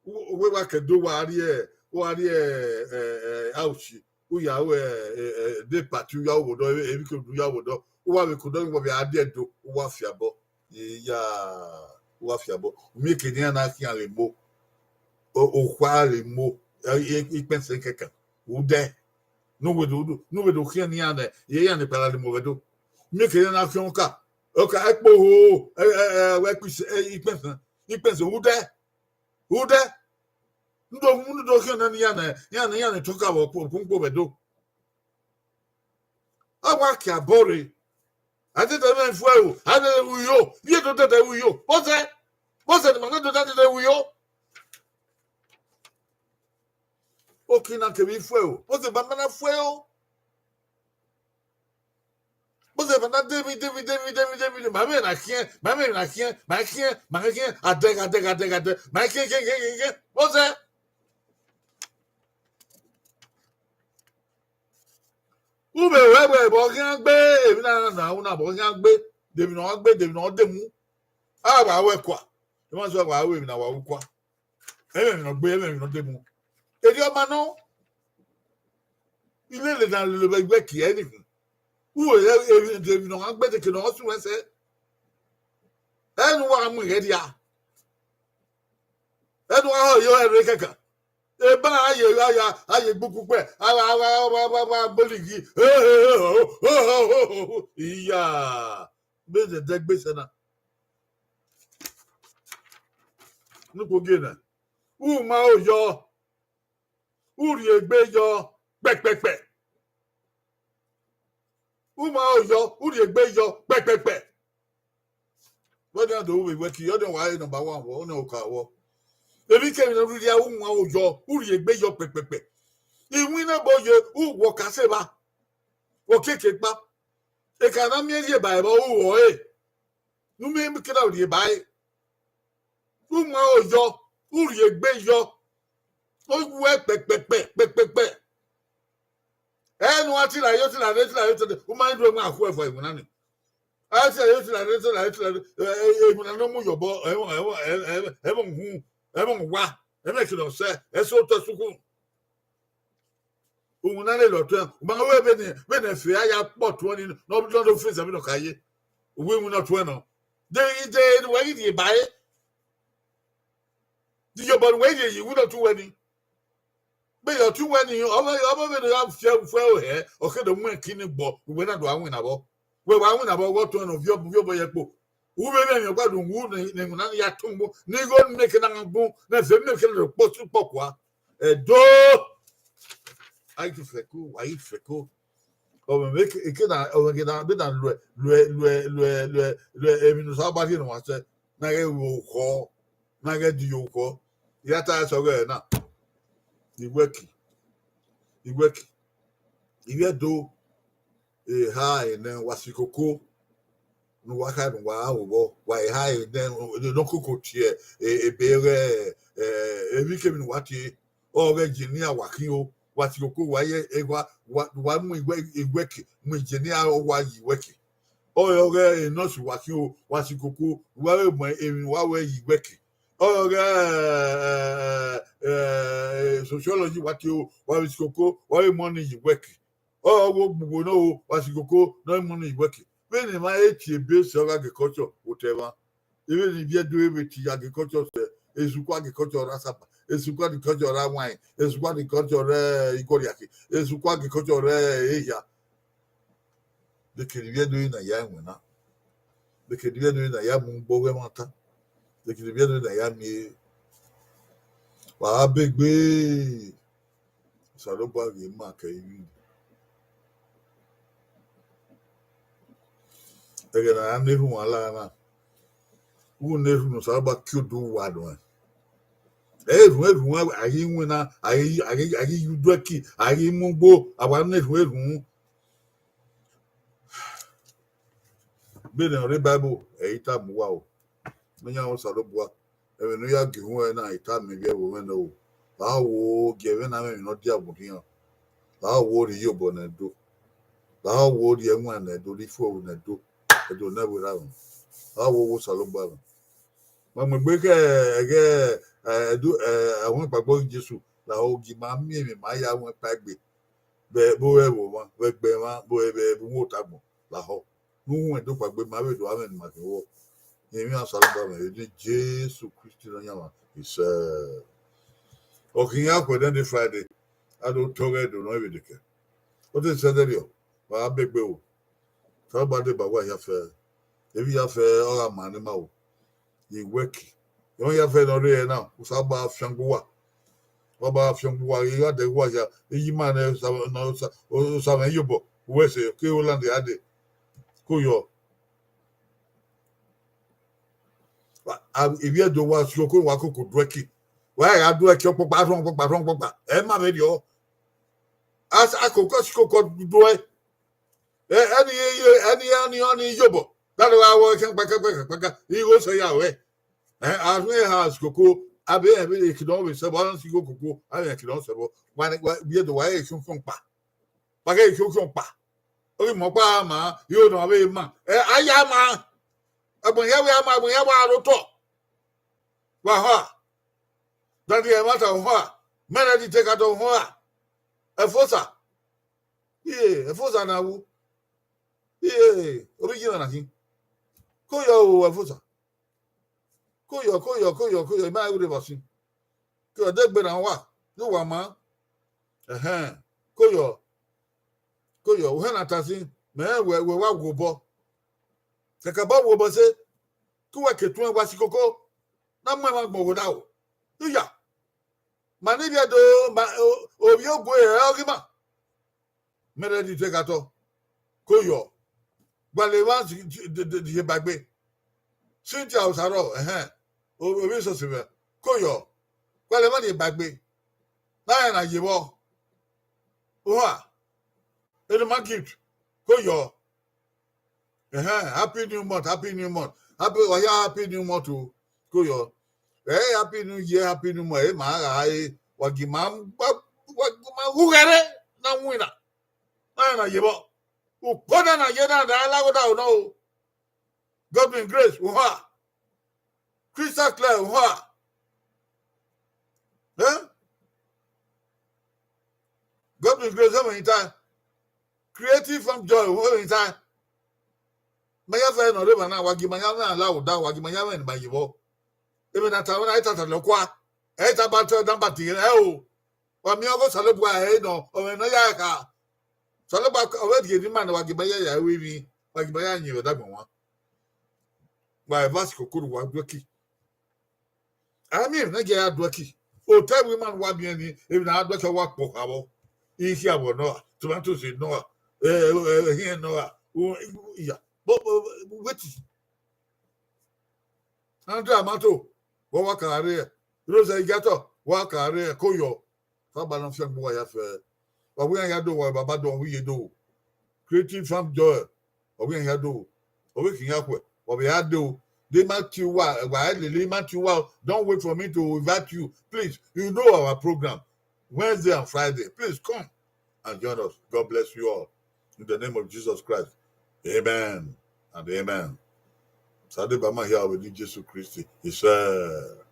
U, uwẹ wa ke do, wa rrie, wa rrie, eh, eh, auchi, u ya ru, eh, eh, eh, de party, u ya ru vbe odọ, emwi ke u ya ru vbe odọ, u wa vbe ke odọ, u wa vbe a die do, u wa fiabọ. Ye ya, u wa fiabọ. U miẹn eke ne iran na khian ghe emo, o, okhua ghe emo, eh, eh, ikpẹsẹ kẹkan, u dẹ. Ne u vbe do, ne u vbe do khian ne iran nẹ, iran ni kpara lele emo vbe do. U miẹn eke ne iran na khian ọka, ọka, ẹkpo ho, ẹ, ẹ, ẹ, wẹ ikpẹsẹ, ẹ, ikpẹsẹ, ikpẹsẹ, u dẹ. U dẹ. Ndo, ndo khian na ne iran nẹ, iran, iran ni tọka vbe ọkpọnkpọ vbe do. A wa ke abọ rre. A dede mwẹ fuẹro, a dede ru iyo, iye do dede ru iyo. Vbọzẹ, vbọzẹ ne ima na do dede ru iyo. Okina kevbe ifuẹro, vbọzẹ ba ma na fuẹro. Vbọzẹ ba na de emwi, de emwi, de emwi, de emwi, de emwi, ma mwẹ na khiẹn, ma mwẹ na khiẹn, ma khiẹn, ma khiẹn, a dẹ, a dẹ, a dẹ, a dẹ, ma khiẹn, khiẹn, khiẹn, khiẹn, khiẹn. Vbọzẹ. U vbe rẹ wẹ vbe ọ khian gbe, emwi na na na, u na vbe ọ khian gbe, de emwi ne ọ gbe, de emwi ne ọ de mu. A wa ru ẹkua, emwa sẹ wa ru emwi ne a wa ru kua. Ẹmwẹ emwi ne ọ gbe, ẹmwẹ emwi ne ọ de mu. Erriọ ma nọ. Ilele na lele vbe iwẹki ẹre nihun. U vbe rẹ emwi, de emwi ne ọ gbe, de eke ne ọ sunu ẹsẹ. Ẹnu wa mu ighe dia. Ẹnu wa họ yọ ẹre kẹkan. Eba a ye, a ya, a ye gbe ukukpẹ, a gha, a gha, a gha, a gha, a gha gbe olighi. Iya, vbe dẹdẹ gbe sẹ na. Ne ukpo gie na, u ma ro yọ, u rhie egbe yọ kpẹkpẹkpẹ. U ma ro yọ, u rhie egbe yọ kpẹkpẹkpẹ. Vbọdian do ru vbe iwẹki, ọdian wa re number one vbọ, ọnii oka vbọ. Emwi kemwi ne u rhirhi a, u wan ro yọ, u rhie egbe yọ kpẹkpẹkpẹ. Iwinna ẹbọ ye, u wọ ka sẹ evba, wọ keke kpa. Eka na miẹn rhie ba ẹvbo, u rọ ẹre. Ne u miẹn kere rhie ba ẹre. U wan ro yọ, u rhie egbe yọ. Ọ wẹ kpẹkpẹkpẹ kpẹkpẹkpẹ. Ẹ ne uwa tila yo, tila rre, tila yo, tila, u ma rẹn do ẹmwẹ akhuẹ vbe iwinna ni. Ẹ tila yo, tila rre, tila yo, tila rre, ẹ, ẹ, iwinna ne ọ mu yobọ, ẹmwẹ, ẹmwẹ, ẹmwẹ, ẹmwẹ uhunmwu, ẹmwẹ uwa, ẹmwẹ kidẹ ọsẹ, ẹ so otọ ẹsukhu. Uhunmwu na lele ọtuẹn, u ma wẹ vbene, vbene ẹfe a ya kpọ ọtuẹn ni, ne ọ, ne ọ do fẹn zẹ vbene ọ ka ye. U wẹ iwinna ọtuẹn nọ. De, de, ne uwẹ ghi rhie ba ẹre. De iyobọ ne uwẹ rhie ye iwinna ọtuẹn ni. Vbene ọtuẹn ni, ọ vbe, ọ vbe vbene ọ ya fiẹ, fiẹ ohẹ, ọ ke do mu ẹki ni gbọ, uwẹ na do a winna vbọ. Wẹ wa winna vbọ, wẹ ọtuẹn nọ viọ, viọ obọ ye ẹkpo. U vbe mwẹ emwi ọkpa do wu ne, ne iwinna ni ya tọn ugbo, ne igho ne ke na gun, ne ẹfe ne ke na do kpo su kpọ kua. Ẹdo! A i tu fẹko, wa i fẹko. Ọ mwẹ eke, eke na, ọ mwẹ eke na, vbe na luẹ, luẹ, luẹ, luẹ, luẹ, luẹ, emwi ne Osanobua rhie ne uwa sẹ, na ghẹ ru okhọ, na ghẹ di ye okhọ. I ra ta ẹsẹ ọghẹe na. Iwẹki, iwẹki, ivbi Ẹdo, eha enẹ wa si koko, ne uwa kha ne uwa ru vbọ, wa eha enẹ, ne ọ koko tie, e, ebe ghẹ, e, emwikemwi ne uwa tie, ọ ghẹ engineer wa khin o, wa si koko, wa ye, e, wa, wa, wa mu iwẹ, iwẹki, mu engineer ọ wa ye iwẹki. Ọ ghẹ nurse wa khin o, wa si koko, wa vbe mu emwi ne uwa wẹ ye iwẹki. Ọ ghẹ, e, e, sociology wa tie o, wa vbe si koko, wa vbe mu ọnii ye iwẹki. Ọ ghẹ ogbugbo nọ o, wa si koko, ne ọ mu ọnii ye iwẹki. Vbene emwa e tie ebe sẹ ọghe agriculture, otọ ẹmwa. Vbene ivbi Ẹdo vbe tie agriculture sẹ, esuku agriculture rre Asaba, esuku agriculture rre Awaẹn, esuku agriculture rre Igorriakhi, esuku agriculture rre ehia. Dekẹe ne ivbi Ẹdo na ya iwinna. Dekẹe ne ivbi Ẹdo na ya mu ugbo ọghe ẹmwata. Dekẹe ne ivbi Ẹdo na ya miẹn. Wa gha begbe. Osanobua ghi ma kẹ ivbi. Ẹghẹ ne a ya na erhunmwu la na, u na erhunmwu ne Osanobua ke odẹ uwa nuẹn. Erhunmwu, erhunmwu, a ghi winna, a ghi, a ghi, a ghi ye uduẹki, a ghi mu ugbo, a wa na erhunmwu, erhunmwu. Vbene ọ rre Bible, ẹ i tama uwa o. Ne ọ yan Osanobua, ẹmwẹ ne u ya gie uhunmwu ẹre na, I tama ivbi ẹvbo mwẹ nẹ o. La wo gie ẹmwẹ na mwẹ emwi ne ọ dia vbe orhiọn. La wo rhie iyobọ ne Ẹdo. La wo rhie ẹwaẹn ne Ẹdo, rhie ifuẹvbu ne Ẹdo. Ẹdo ne ẹvbo erha mwẹ. La wo wo Osanobua mwẹ. Ma mu egbe khẹ ẹghẹ, ẹ, Ẹdo, ẹ, ẹmwẹ gbagbọ Jesu, la ho gie ima miẹn emwi ma ya ru ẹkpa egbe. Vbe, vbe ẹvbo mwa, vbe ẹgbẹe mwa, vbe, vbe, vbe uwu otagbọn, la ho. Ne u ru ẹdokpa gbe ma vbe do a mwẹ ne ima khin vbọ. Rẹn emwi Osanobua mwẹ vbe ne Jesu Kristi Nọyaẹnmwa isẹ. Ọ khin ya khuẹ nẹ Friday, a do tọghe do nọ vbe dekẹ. Ọ te sẹdẹrriọ, wa gha begbe o. Osanobua deba uwa hia fẹ. Emwi hia fẹ, ọ gha ma ne ima o. Ye iwẹki. Emwi hia fẹ ne ọ rre ẹre na, Osanobua fiangbe uwa. Ọ ba fiangbe uwa, I gha dẹ uwa hia, iye ima nẹ Osa, nọ Osa, Osa mwẹ iyobọ, uwẹ ẹse, ke Holland gha dee. Ko yọ. Wa, a, ivbi Ẹdo wa si oko, wa koko duẹki. Wa gha duẹki ọkpọkpa, rhọn ọkpọkpa, rhọn ọkpọkpa. Ẹ ma vberriọ. A sa koko, si koko duẹ. Ẹ, ẹni, ẹni, ẹni, ọni iyobọ. Dade wa wọ kẹn kpẹkẹkpẹkẹkpẹkẹ. Igho sẹ ya wẹ. Ẹ, a rhun eha si koko, a be, ẹ, be, ekidọ vbe sẹ vbọ, a si koko, a vbe ekidọ sẹ vbọ. Wa ne, wa, ivbi Ẹdo wa ghe khian khian kpa. Wa ghe khian khian kpa. Ọ ghi mọ ọkpa ma, igho ne ọ vbe ma. Ẹ, a ya ma. Agbọn hia wẹ a ma, agbọn hia wa aro otọ. Wa họn a. Dade ẹmwata họn a. Mẹrẹdi te ka dọ họn a. Ẹfosa. Iye, Ẹfosa na wu. Iye, ovbi iyina na khin. Ko yọ o, Ẹfosa. Ko yọ, ko yọ, ko yọ, ko yọ, ima rre vbọ sin. Ko yọ, degbe na wa, ne uwa ma. Ẹhẹn, ko yọ, ko yọ, uhẹn na ta sin, mẹ rẹn wẹ, wẹ wa wu obọ. Kakabọ wu obọ ẹse, ke uwa ke tuẹn wa si koko, na mu ẹmwẹ agbọn gho na o. Iya, ma ne ivbi Ẹdo, ma, o, ovbi ogue ẹ, ọ ghi ma. Mẹrẹdi te ka tọ. Ko yọ. Gualọ emwa di, di, di, di, di ye bagbe. Cynthia Osarọ, ẹhẹn. O, ovbi Sọsivẹ. Ko yọ. Gualọ emwa ni ye bagbe. Na rẹn na ye vbọ. Oha. Enuma gift. Ko yọ. Ẹhẹn, happy new month, happy new month. Happy, ọ ya happy new month o. Ko yọ. Ẹ happy new year, happy new month. Ẹ ma gha re. wa gie ima, wa gie ima ghughe ẹre na winna. Na na ye vbọ. Ukpo na na ye na da la ghoda o nọ o. Godwin Grace, uha. Crystal Clear, uha. Eh? Godwin Grace, ọmọ yẹn ta. Creative Farm Joy, ọmọ yẹn ta. Ma ya vẹ nọ rre emwa na, wa gie ima ya mwẹ alawuda, wa gie ima ya mwẹ ne ima ye vbọ. Emwi na ta wẹ na, ẹ ta ta lọ kua. Ẹ ta ba tọ, ẹ ta ba tie ẹ o. Wa miẹn ọghe Osanobua ẹre nọ, ọ mwẹ ne ọ ya kha. Osanobua ọ vbe rhie ne ima ne wa gie ima ya ya ru emwi, wa gie ima ya yin vbe ọdọ agbọn wan. Wa evba si koko ne uwa duẹki. A miẹn emwi ne a gie a duẹki. Otọ ẹvbo ima ne uwa miẹn ni, emwi ne a duẹki ọ wa kpọ kha vbọ. Ikhiavọ nọ ra, tomatoes nọ ra, eh, eh, ehiẹn nọ ra, u-, iya. But, but, but wait. Andrea Mato, wa wa ka rre, Rose Igatọ, wa ka rre, Koyọ. Fa ba nọ fian gbe uwa ya fẹ. Wa wẹ iran ya do, wa baba do, wa wẹ iye do. Creative Farm Joy, wa wẹ iran ya do. Wa wẹ khian ya khuẹ, wa vbe ya do. De ma tie uwa, wa lele ma tie uwa. Don't wait for me to invite you. Please, you know our program. Wednesday and Friday. Please come and join us. God bless you all. In the name of Jesus Christ. Amen and amen. Sade ba ma hia vbe ni Jesu Kristi. Isẹ.